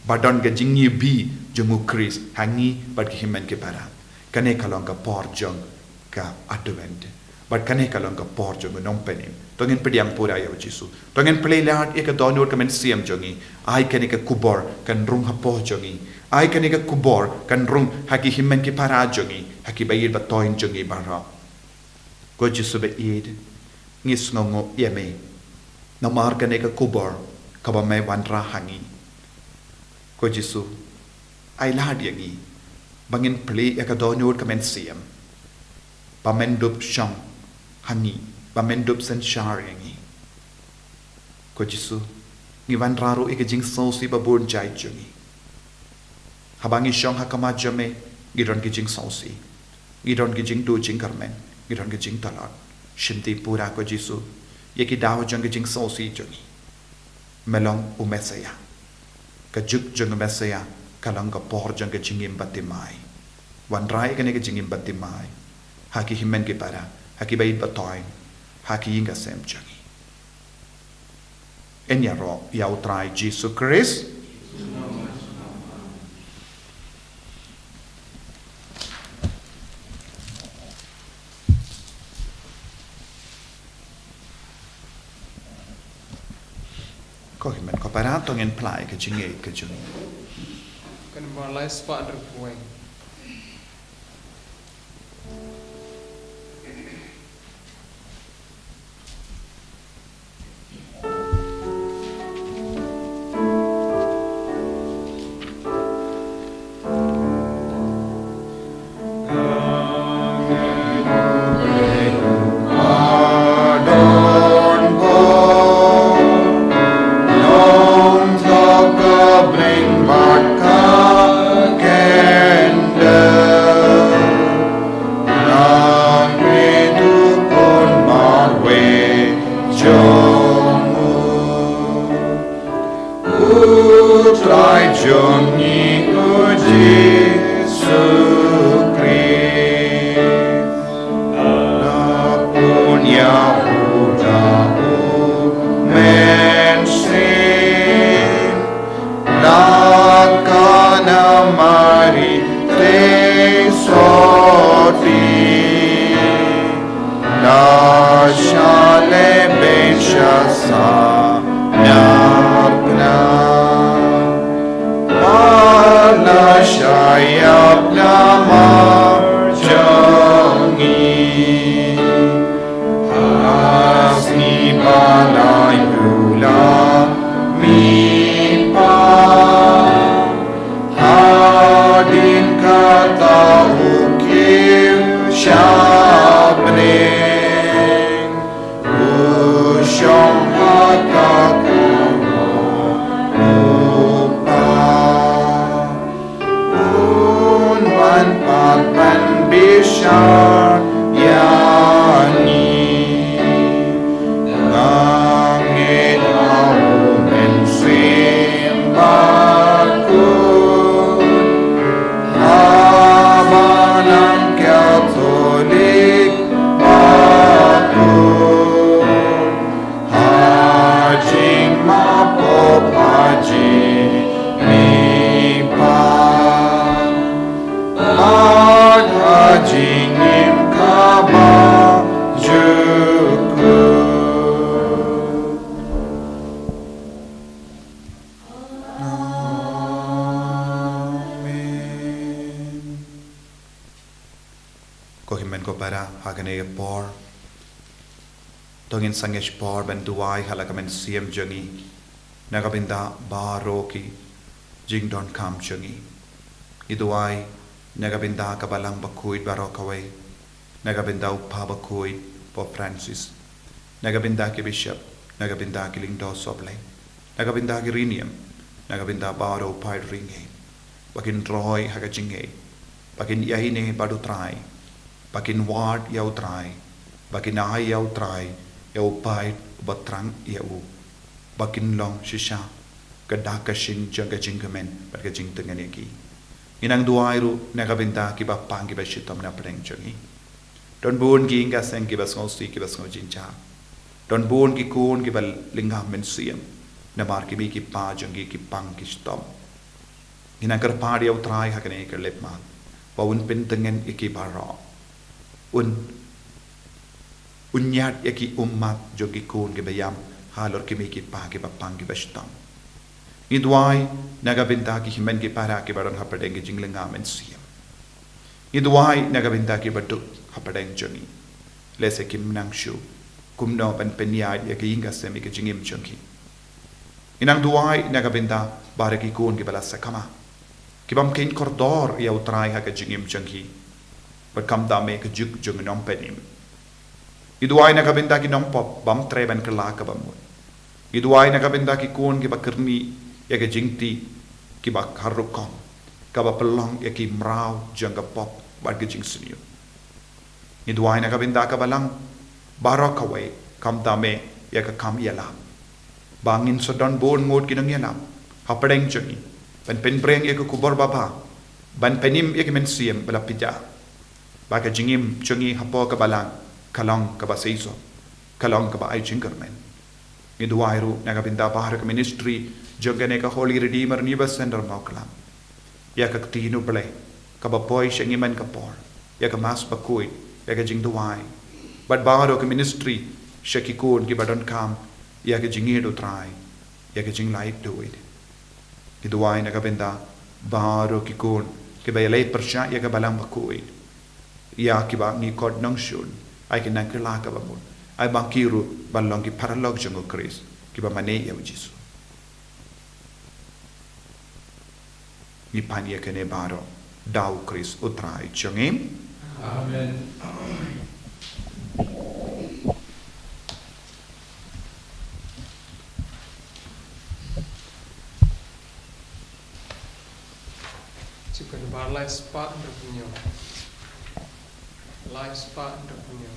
ba don ka jingïohi jong u Khrist ha ngi bad ki hynmen ki para. Kane ka long ka por jong ka Advent. Bad kane ka long ka por jong u nongpynim. To ngin pdiang pura ïa u Jisu. To ngin plie lad ïa ka dohnud ka mynsiem jong ngi. Ai kane ka kubor kan rung hapoh jong ngi. Ai kane ka kubor kan rung ha ki hynmen ki para jong ngi, ha ki baieit bathoiñ jong ngi baroh. Ko Jisu baieit, ngi sngewnguh ïa me. Namar kane ka kubor kaba me wanrah ha ngi. Ko Jisu, ai lad ïa ngi ba ngin plie ïa ka dohnud ka mynsiem, ba men dup shong ha ngi, ba men dup synshar ïa ngi. Ko Jisu, ngi wanrah ruh ïa ka jingsngewsih ba bun jait jong ngi. Haba ngi shong ha khmat jong me, ngi don ki jingsngewsih, ngi don ki jingduh jingkyrmen, ngi don ki jingtlot. Shimti pura ko Jisu ïa ki daw jong ki jingsngewsih jong ngi. Me long u Messaïah. Ka juk jong u Messaïah ka long ka por jong ka jingim bathymmai. Wanrah ïa kane ka jingim bathymmai ha ki hynmen ki para, ha ki baieit bathoiñ, ha ki ïing ki sem jong ngi. Yn ïaroh ïa u Trai Jisu Khrist. Ko hynmen ko para, to ngin plie ka jingngeit ka jong ngi. Kan ba lai spah hynriew phew. Nang ritu pun marwei jong u, u Trai jong ngi u Jisu Khrist. La pun ïa u da u mynsiem, la ka na Mari te soti, la sha leh beiñ sha sah na pla, ba la sha ïap na mar jong ngi. Ha sngi ba la ïoh la mihpat, hadien kata u kiew sha bneng, u shong ha ka kyrwoh u shah ïa ngi. Nga ngeit ha U Mynsiem Bakhuid, ha Balang Katholik bakhuid, ha jingmap pop, ha jingmihpat, bad ha jingim kaba jukut. Amen. Ko hynmen ko para, ha kane ka por to ngin sangeh por ban duwai ha la ka mynsiem jong ngi na ka bynta baroh ki jingdonkam jong ngi. Ngi duwai na ka bynta ka Balang Bakhuid baroh kawei, na ka bynta u Pha Bakhuid Pope Francis, na ka bynta ki bishop, na ka bynta ki lyngdoh sohblei, na ka bynta ki riewniam, na ka bynta baroh u paid ri ngi, ba kin roi ha ka jingngeit, ba kin ïaineh bad U Trai, ba kin wad ïa U Trai, ba kin ai ïa U Trai ïa u paid uba thrang ïa u, ba kin long shisha ka dak ka shin jong ka jingkmen bad ka jingtngen ïa ki. Ngi nang duwai ruh na ka bynta kiba pang kiba shitom na pdeng jong ngi. Don bun ki ïing ki sem kiba sngewsih, kiba sngewjynjar. Don bun ki khun kiba lynga mynsiem namar ki mei ki pa jong ki ki pang ki shitom. Ngi nang kyrpad ïa U Trai ha kane ka lipmat ba un pyntngen ïa ki baroh. Un, un ñiad ïa ki ummat jong ki khun kiba ïam halor ki mei ki pa kiba pang kiba shitom. Ngi duwai na ka bynta ki hynmen ki para kiba don ha pdeng ki jinglynga mynsiem. Ngi duwai na ka bynta kiba duk ha pdeng jong ngi. Lehse kim nang shuh kumno ban pynïaid ïa ka ïing ka sem, ïa ka jingim jong ki. Ngi nang duwai na ka bynta baroh ki khun kiba la sakma, ki bym kheiñ kordor ïa U Trai ha ka jingim jong ki, bad khamtam eh ka juk jong u Nongpynim. Ngi duwai na ka bynta ki nongpop bym treh ban kylla kaba mut. Ngi duwai na ka bynta ki khun kiba kyrni ïa ka jingtih kiba har rukom, kaba pynlong ïa ki mraw jong ka pop bad ka jingsniew. Ngi duwai na ka bynta ka Balang baroh kawei, khamtam eh ïa ka kam ïalap, ba ngin sa don bun ngut ki nongïalap ha pdeng jong ngi ban pynbring ïa ka khubor babha, ban pynim ïa ka mynsiem ba la pynjah, ba ka jingim jong ngi hapoh ka Balang ka long kaba seisoh, ka long kaba ai jingkyrmen. Ngi duwai ruh na ka bynta baroh ka ministry jong kane ka Holy Redeemer New Birth Centre Mawklam, ïa ka ktien U Blei kaba poi sha ngi man ka por, ïa ka Mass bakhuid, ïa ka jingduwai, bad baroh ka ministry sha ki khun kiba donkam ïa ka jingïeit U Trai, ïa ka jinglait duwai. Ngi duwai na ka bynta baroh ki khun kiba ïaleh pyrshah ïa ka Balang bakhuid, ïa kiba ngi khot nongshun, ai ki nang kylla kaba mut, ai ba ki ruh ban long ki paralok jong U Khrist kiba mane ïa U Jisu. Ngi pan ïa kane baroh da U Khrist U Trai jong ngi. Amen. Chipin bar lai spah hynriewphew hynñiew. Lai spah hynriewphew hynñiew.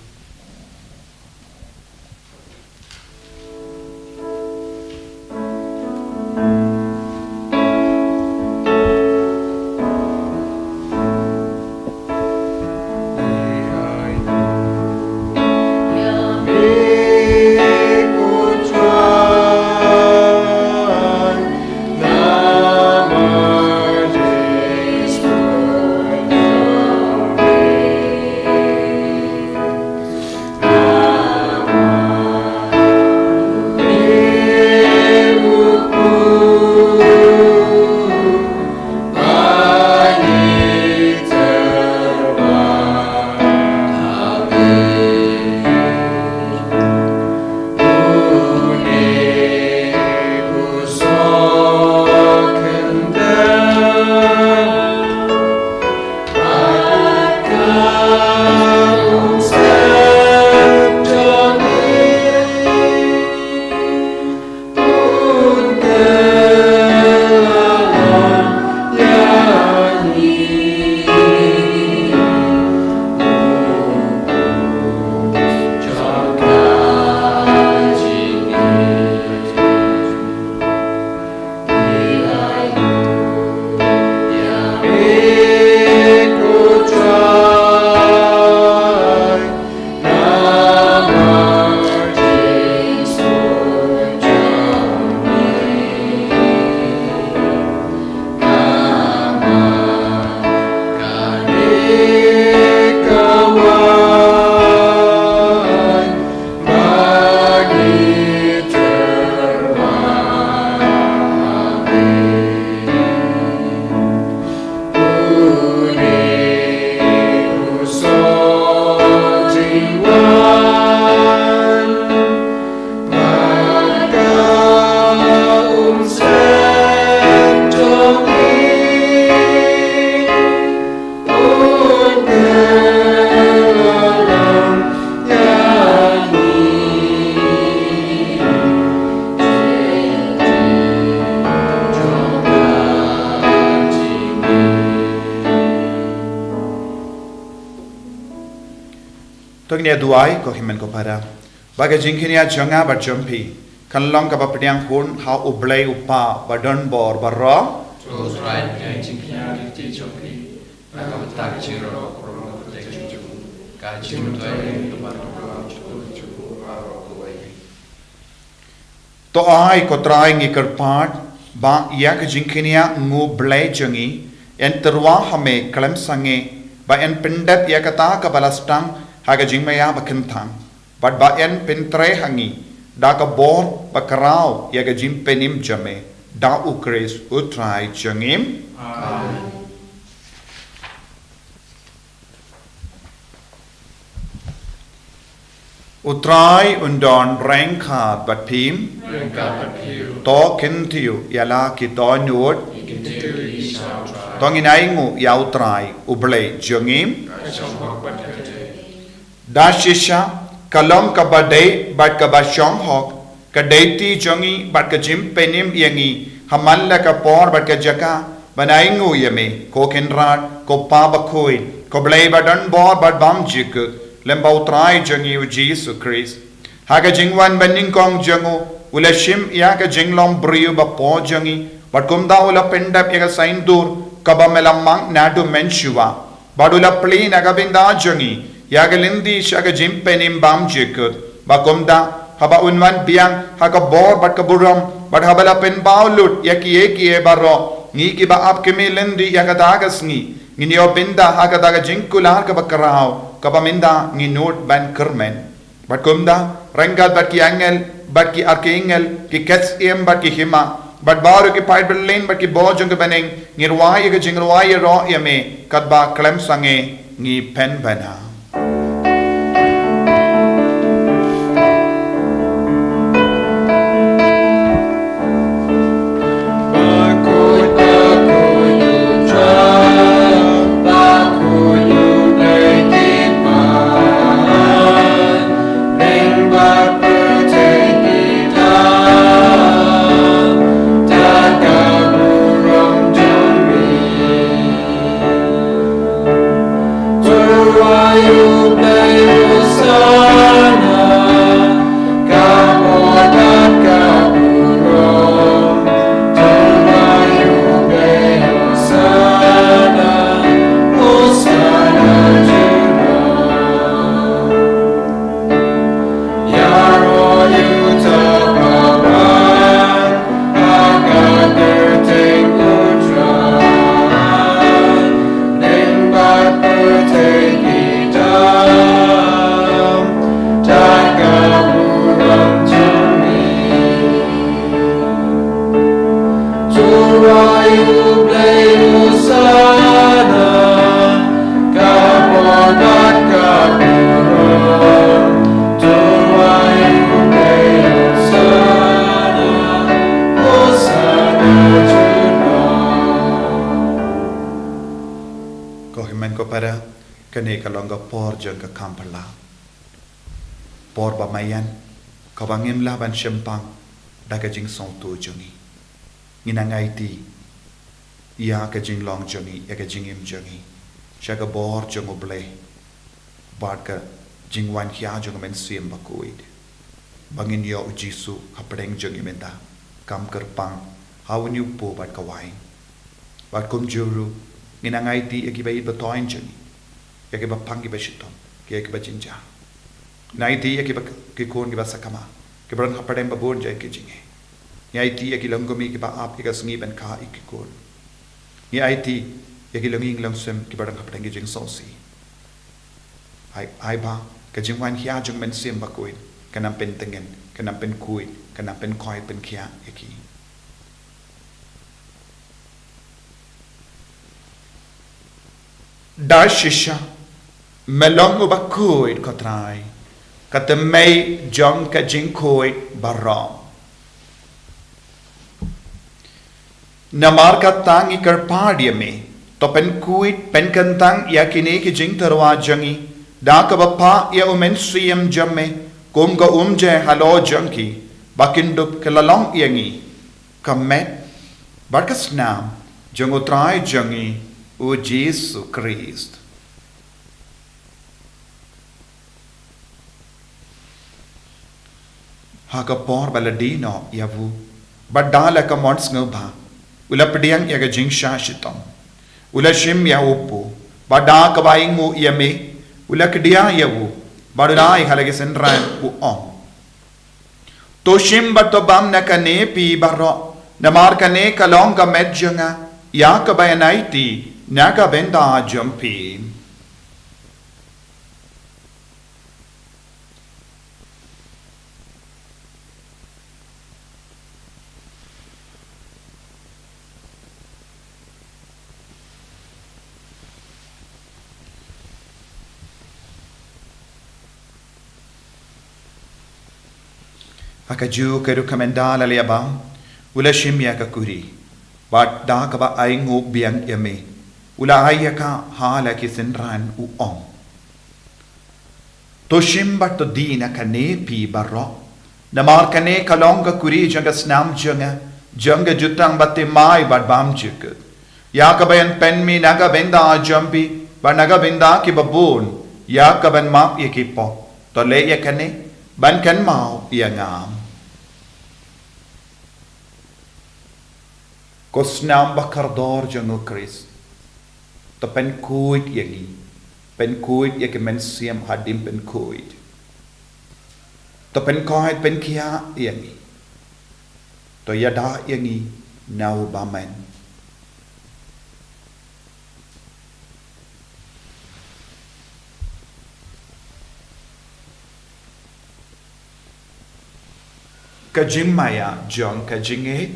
To ngin ïa duwai, ko hynmen ko para. Ba ka jingkñia jong nga bad jong phi kan long kaba pdiang hun ha U Blei U Kpa ba don bor baroh. To Trai, ka jingkñia lynti jong phi, na ka bynta ka jingïarap, ka jingmyntoi, ka jingmyntoi. To ai ko Trai, ngi kyrpad ba ïa ka jingkñia nguh Blei jong ngi yn tyrwa ha me khlem sangeh, ba yn pyndep ïa kata kaba la sdang ha ka jingmaïa ba kyntang, bad ba yn pyntrei ha ngi da ka bor ba khraw ïa ka jingpynim jong me, da U Khrist U Trai jong ngi. Amen. U Trai un don ryngkat bad phi. Ryngkat bad phi. To kyntiew ïa la ki dohnud. Kyntiew ïa ki sha U Trai. To ngin ainguh ïa U Trai U Blei jong ngi. Ka shong hok bad ka dei. Da shisha ka long kaba dei bad kaba shong hok, ka dei ti jong ngi bad ka jingpynim ïa ngi ha man la ka por bad ka jaka ban ainguh ïa me, ko Kynrad, ko Pa bakhuid, ko Blei ba don bor bad bymjukut, lem bad U Trai jong ngi U Jisu Khrist. Ha ka jingwan banyngkong jong u, u la shim ïa ka jinglong briew ba pop jong ngi, bad kumta u la pyndep ïa ka saiñdur kaba me la mang naduh mynshuwa. Bad u la plie na ka bynta jong ngi ïa ka lynti sha ka jingpynim bymjukut. Bad kumta, haba un wan biang ha ka bor bad ka burom, bad haba la pynpaw lut ïa kiei kiei baroh, ngi kiba ap kmie lynti ïa kata ka sngi, ngin ïoh bynta ha kata ka jingkular kaba khraw, kaba mynta ngi nud ban kyrmen. Bad kumta, ryngkat bad ki angel, bad ki arkangel, ki ksiem, bad ki hima, bad baroh ki paid bymman, bad ki bor jong ka bneng, ngi rwai ïa ka jingrwai ïaroh ïa me, katba khlem sangeh ngi pynbna. Ko hynmen ko para, kane ka long ka por jong ka kam phylla, por ba maïan, kaba ngim lah ban shempang da ka jingsngewthuh jong ngi. Ngin nang aiti ïa ka jinglong jong ngi, ïa ka jingim jong ngi sha ka bor jong U Blei bad ka jingwan khia jong U Mynsiem Bakhuid, ba ngin ïoh U Jisu hapdeng jong ngi mynta, kam kyrpang ha une u kpu bad ka waiñ. Bad kumjuh ruh, ngin nang aiti ïa kiba ïeit ba thoiñ jong ngi, ïa kiba pang kiba shitom, ïa kiba jynjar. Ngin aiti ïa kiba, ki khun kiba sakma, kiba don hapdeng ba bun jait ki jingeh. Ngin aiti ïa ki longkmie kiba ap ïa ka sngi ban kha ïa ki khun. Ngin aiti ïa ki longïing longsem kiba don hapdeng ki jingsngewsih. Ai, ai ba ka jingwan khia jong U Mynsiem Bakhuid kan nang pyntngen, kan nang pynkhuid, kan nang pynkhuid pynkhiah ïa ki. Da shisha me long uba khuid, ko Trai, ka tymmen jong ka jingkhuid baroh. Namar kata ngi kyrpad ïa me, to pynkhuid pynkyntang ïa kine ki jingtyrwa jong ngi da kaba phah ïa U Mynsiem jong me kum ka umjai halor jong ki, ba kin dup ki la long ïa ngi ka met bad ka snam jong U Trai jong ngi U Jisu Khrist. Ha ka por ba la die noh ïa u, bad da la ka mon sngewbha, u la pdiang ïa ka jingshah shitom. U la shim ïa u kpu, bad da kaba ainguh ïa me, u la kdiah ïa u, bad u la ai ha la ki synran u ong: To shim bad to bam na kane phi baroh, namar kane ka long ka met jong nga, ïa kaba ïaid na ka bynta jong phi. Ha kajuh ka rukom ynda la leh bam, u la shim ïa ka kuri, bad da kaba ainguh biang ïa me, u la ai ïa ka ha la ki synran u ong: To shim bad to die na kane phi baroh, namar kane ka long ka kuri jong ka snam jong nga, jong ka jutang bathymmai bad bymjukut, ïa kaba yn pynmih na ka bynta jong phi bad na ka bynta kiba bun, ïa kaban map ïa ki pop. To leh ïa kane ban kynmaw ïa nga. Ko snam bakordor jong u Khrist, to pynkhuid ïa ngi, pynkhuid ïa ki mynsiem hadien pynkhuid. To pynkhuid pynkhiah ïa ngi, to ïada ïa ngi na u bymman. Ka jingmaïa jong ka jingngeit.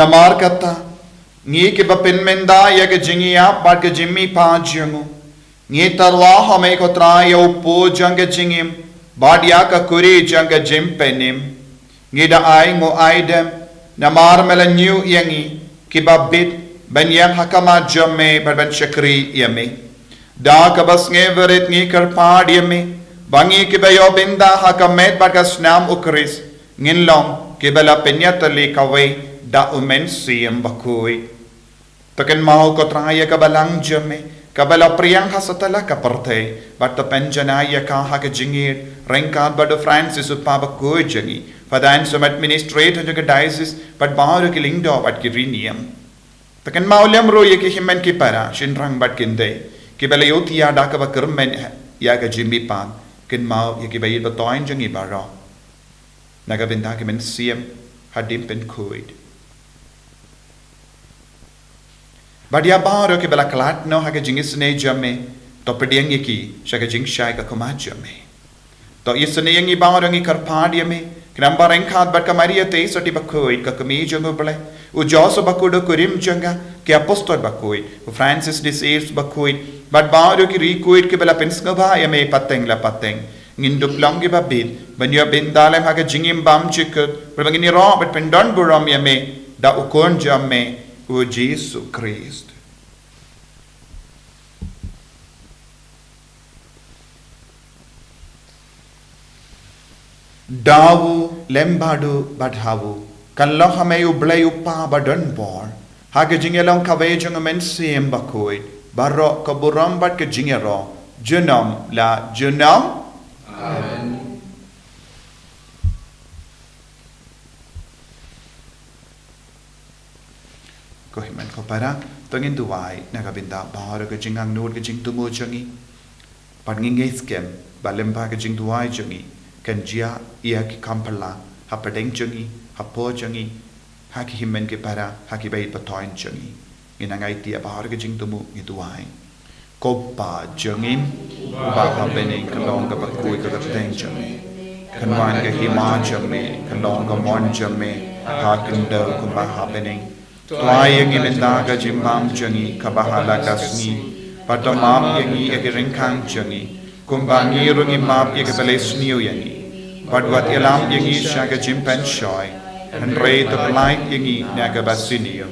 Namar kata, ngi kiba pynmynta ïa ka jingïap bad ka jingmihpat jong u, ngi tyrwa ha me ko Trai ïa u kpu jong ka jingim, bad ïa ka kuri jong ka jingpynim. Ngi da ainguh aidem, namar me la ñiew ïa ngi kiba bit ban ïeng ha khmat jong me bad ban shakri ïa me. Da kaba sngewrit ngi kyrpad ïa me, ba ngi kiba ïoh bynta ha ka met bad ka snam u Khrist, ngin long kiba la pynïatylli kawei da u Mynsiem Bakhuid. To kynmaw ko Trai ïa ka balang jong me, kaba la pdiang ha satlak ka pyrthei, bad to pynjanai ïa ka ha ka jingïeit, ryngkat bad u Francis u Kpa Bakhuid jong ngi, Father Anselm administrator jong ka diocese, bad baroh ki lyngdoh bad ki riewniam. To kynmaw lem ruh ïa ki hynmen ki para, shynrang bad kynthei, kiba la ïohthiah da kaba kyrmen ïa ka jingmihpat, kynmaw ïa kiba ïeit ba thoiñ jong ngi baroh. Na ka bynta ki mynsiem hadien pynkhuid. Bad ïa baroh kiba la khlad noh ha ka jingisynei jong me, to pdiang ïa ki sha ka jingshai ka khmat jong me. To isynei ïa ngi baroh ngi kyrpad ïa me, khnang ba ryngkat bad ka Maria Theisotti Bakhuid ka kmie jong u Blei, u Joseph Bakhuid u kurim jong ka, ki apostol bakhuid, u Francis de Sales Bakhuid, bad baroh ki riewkhuid kiba la pynsngewbha ïa me pateng la pateng, ngin dup long kiba bit ban ïoh bynta lem ha ka jingim bymjukut, bad ba ngin ïaroh bad pyndonburom ïa me da u Khun jong me, u Jisu Khrist. Da u lem bad u bad ha u, kan long ha me u Blei u Kpa badonbor, ha ka jingïalong kawei jong u Mynsiem Bakhuid, baroh ka burom bad ka jingïaroh, junom la junom. Amen. Ko hynmen ko para, to ngin duwai na ka bynta baroh ka jingangnud ka jingthmu jong ngi. Bad ngi ngeit skhem ba lem bad ka jingduwai jong ngi, kan jia ïa ki kam phylla hapdeng jong ngi, hapoh jong ngi, ha ki hynmen ki para, ha kiba ïeit ba thoiñ jong ngi. Ngin nang aiti ïa baroh ka jingthmu, ngi duwai. Ko Kpa jong ngi uba ha bneng, kan long kaba khuid ka kyrteng jong me. Kan wan ka hima jong me, kan long ka mon jong me ha khyndew kumba ha bneng. To ai ïa ngi mynta ka jingbam jong ngi kaba ha la ka sngi, bad to map ïa ngi ïa ki ryngkang jong ngi, kumba ngi ruh ngi map ïa kiba la sniew ïa ngi. Bad wat ïalam ïa ngi sha ka jingpynshoi, hynrei to pyllait ïa ngi na kaba sniew.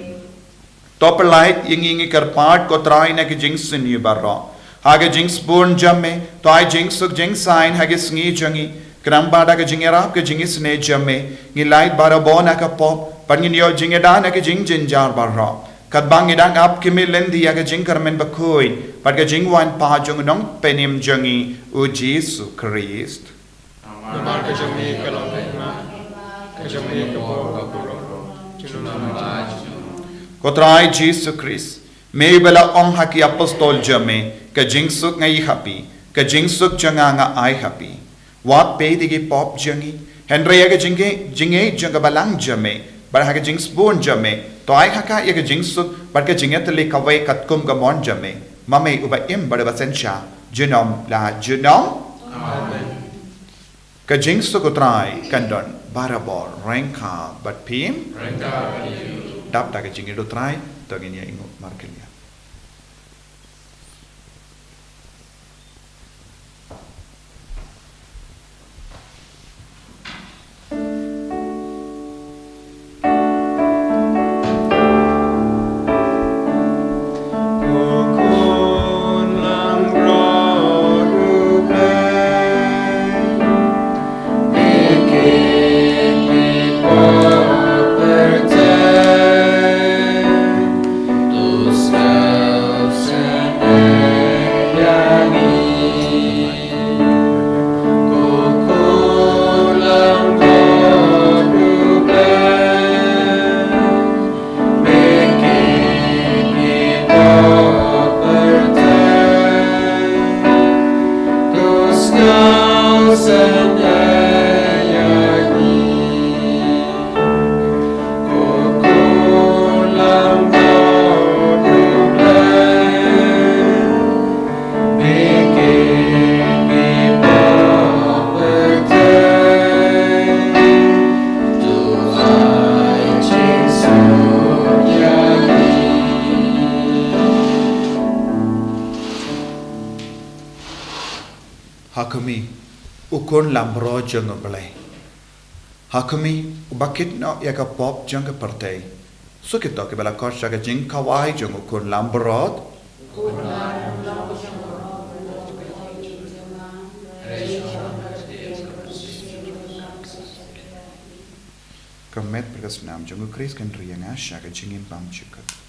To pyllait ïa ngi, ngi kyrpad ko Trai, na ki jingsniew baroh. Ha ka jingsbun jong me, to ai jingsuk jingsaiñ ha ki sngi jong ngi. Khnang ba da ka jingïarap ka jingisynei jong me, ngin lait barabor na ka pop, bad ngin ïoh jingïada na ka jingjynjar baroh. Katba ngi dang ap khmih lynti ïa ka jingkyrmen bakhuid bad ka jingwan pat jong u Nongpynim jong ngi, u Jisu Khrist. Namar ka jong me ka long ka hima, ka jong me ka bor ka burom, junom la junom. Ko Trai Jisu Khrist, me ba la ong ha ki apostol jong me, ka jingsuk nga ai ha phi, ka jingsuk jong nga nga ai ha phi. Wat peit ïa ki pop jong ngi, hynrei ïa ka jingngeit, jingngeit jong ka balang jong me, bad ha ka jingsbun jong me, to ai ha ka ïa ka jingsuk bad ka jingïatylli kawei katkum ka mon jong me, ma me uba im bad uba synshar, junom la junom. Amen. Ka jingsuk u Trai kan don barabor ryngkat bad phi. Ryngkat bad phi. Dap da ka jingïeid u Trai, to ngin ïa ïnguh markylliang. Ha khmih, u khun langbrot jong U Blei. Ha khmih, uba kit noh ïa ka pop jong ka pyrthei. Suk ïa kito kiba la khot sha ka jingkhawai jong u khun langbrot. Ka met bad ka snam jong u Khrist kan ri ïa nga sha ka jingim bymjukut.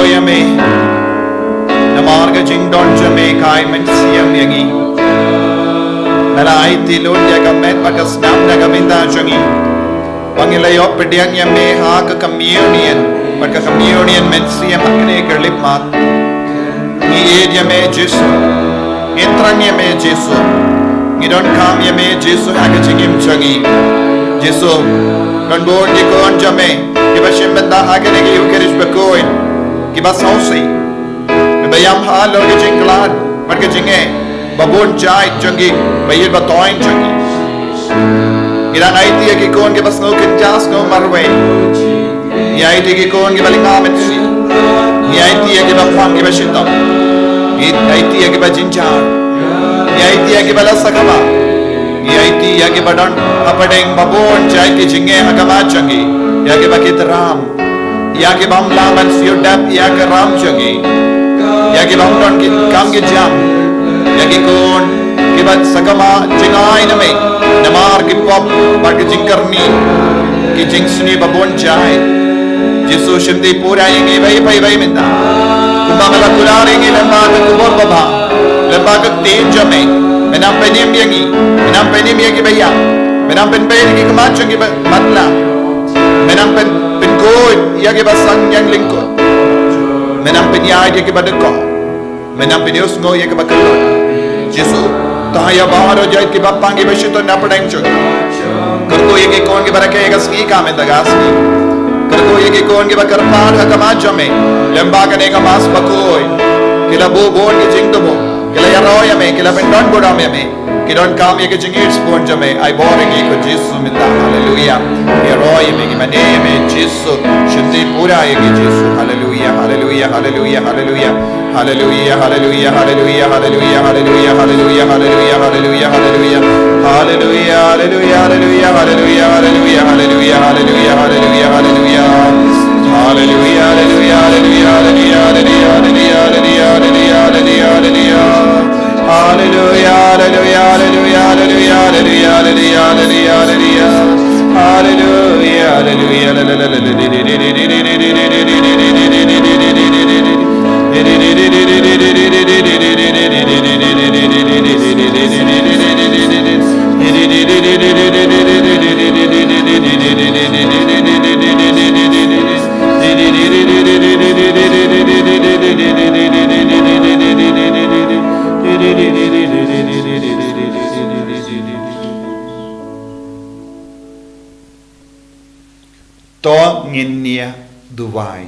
ïa me. Namar ka jingdon jong me ka ai mynsiem ïa ngi. Ba la aiti lut ïa ka met bad ka snam na ka bynta jong ngi. Ba ngi la ïoh pdiang ïa me ha ka communion bad ka communion mynsiem ha kane ka lipmat. Ngi ïeit ïa me Jisu. Ngi thrang ïa me Jisu. Ngi donkam ïa me Jisu ha ka jingim jong ngi. Jisu, don bun ki khun jong me kiba shim bynta ha kane ka Eucharist bakhuid, kiba sngewsih, kiba ïam halor ka jingkhlad bad ka jingeh ba bun jait jong ki, ba ïeit ba thoiñ jong ki. Ngi dang aiti ïa ki khun kiba sngew kynja sngew marwei. Ngi aiti ïa ki khun kiba lynga mynsiem. Ngi aiti ïa kiba pang kiba shitom. Ngi aiti ïa kiba jynjar. Ngi aiti ïa kiba la sakma. Ngi aiti ïa kiba don hapdeng ba bun jait ki jingeh ha khmat jong ki. Ïa kiba ki tram. Ïa ki bym lah ban siew dep ïa ka ram jong ki. Ïa ki bym don ki kam ki jam. Ïa ki khun kiba sakma jingai na me namar ki pop bad ki jingkyrni, ki jingsniew ba bun jait. Jisu, shim dei pura ïa ngi bad bad bad mynta. Kumba nga la kular ïa ngi lyngba ka khubor babha, lyngba ka ktien jong me. Me nang pynim ïa ngi, me nang pynim ïa kiba ïap, me nang pynbeit ïa ki khmat jong kiba matlah. Me nang pyn, pynkhuid ïa kiba sangeh lyngkot. Me nang pynïaid ïa kiba dkoh. Me nang pynïohsngew ïa kiba kyllut. Jisu, tang ïa baroh jait kiba pang kiba shitom na pdeng jong ngi. Kyrkhu ïa ki khun kiba rakhe ïa ka sngi ka mynta ka sngi. Kyrkhu ïa ki khun kiba kyrpad ha khmat jong me lyngba kane ka Mass bakhuid. Ki la buh bun ki jingthmu, ki la ïaroh ïa me, ki la pyndonburom ïa me. Ki donkam ïa ka jingïeit bun jong me, ai bor ïa ngi ko Jisu mynta. Haleluya. Ïaroh ïa me, ngi mane ïa me Jisu. Shim dei pura ïa ngi Jisu. Haleluya, haleluya, haleluya, haleluya. Haleluya, haleluya, haleluya, haleluya, haleluya, haleluya, haleluya, haleluya, haleluya, haleluya. Haleluya, haleluya, haleluya, haleluya, haleluya, haleluya, haleluya, haleluya, haleluya. Haleluya, haleluya, haleluya, haleluya, haleluya, haleluya, haleluya, haleluya, haleluya. Haleluya, haleluya, haleluya, haleluya, haleluya, haleluya, haleluya. Haleluya, haleluya, la, la, la, la, la, di, di, di, di. To ngin ïa duwai.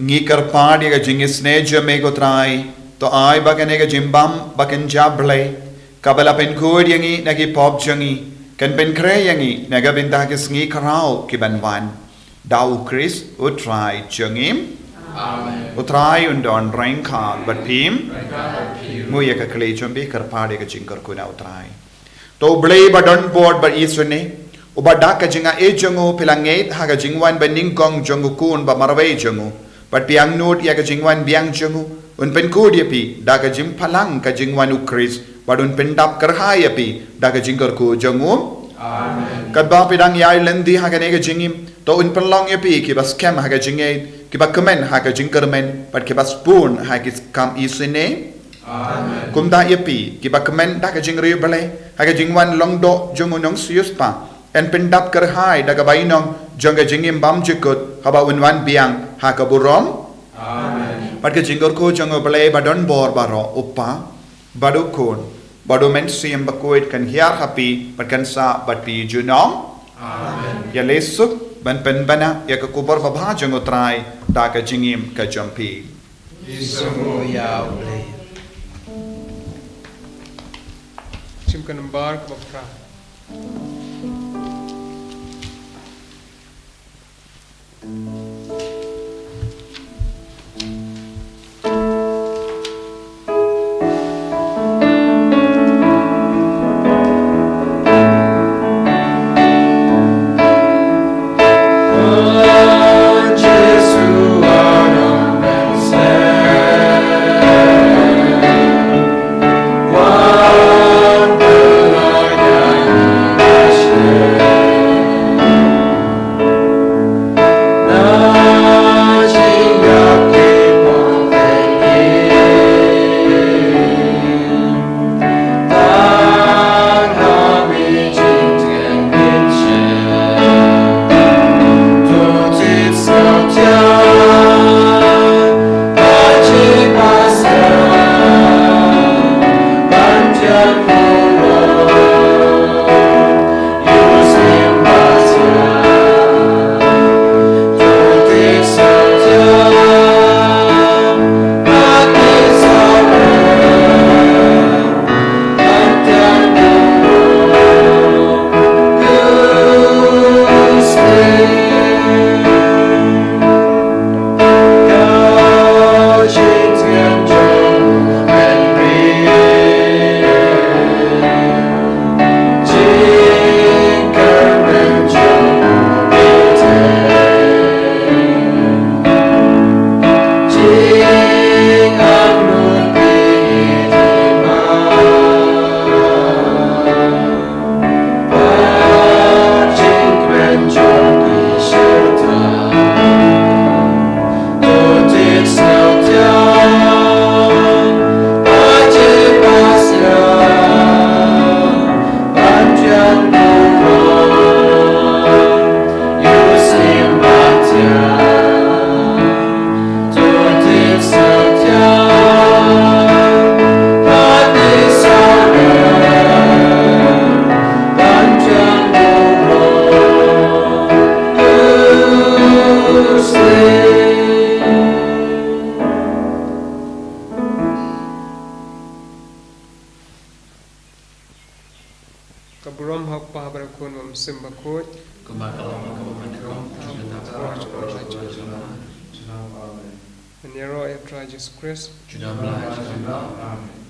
Ngi kyrpad ïa ka jingisynei jong me ko Trai, to ai ba kane ka jingbam bakynja Blei, kaba la pynkhuid ïa ngi na ki pop jong ngi, kan pynkhreh ïa ngi na ka bynta ki sngi khraw ki ban wan. Da u Khrist u Trai jong ngi. Amen. U Trai un don ryngkat bad phi. Ryngkat bad phi. Mut ïa ka kylli jong phi, kyrpad ïa ka jingkyrkhu na u Trai. To u Blei ba don bor bad isynei, uba da ka jingaiei jong u phi la ngeit ha ka jingwan banyngkong jong u Khun ba marwei jong u, bad phi angnud ïa ka jingwan biang jong u, un pynkhuid ïa phi da ka jingphalang ka jingwan u Khrist, bad un pyndap kyrhai ïa phi da ka jingkyrkhu jong u. Amen. Katba phi dang ïai lynti ha kane ka jingim, to un pynlong ïa phi kiba skhem ha ka jingngeit, kiba kmen ha ka jingkyrmen, bad kiba shibun ha ki kam isynei. Amen. Kumta ïa phi kiba kmen da ka jingriewblei ha ka jingwan long doh jong u Nongsiewspah, yn pyndap kyrhai da ka bainong jong ka jingim bymjukut haba un wan biang ha ka burom. Amen. Bad ka jingkyrkhu jong u Blei ba don bor baroh, u Kpa, bad u Khun, bad u Mynsiem Bakhuid kan hiar ha phi bad kan sah bad phi junom. Amen. Ïaleh suk ban pynbna ïa ka khubor babha jong u Trai da ka jingim ka jong phi. Isynei ïa u Blei. Shim ka nambar kaba phra. Ka burom ha u Kpa bad u Khun bad u Mynsiem Bakhuid. Kumba ka long, kumba mynta, kumba mynta, kumba mynta. Ngan ïaroh ïa u Trai Jisu Khrist. Juda blai, juda blai. Amen.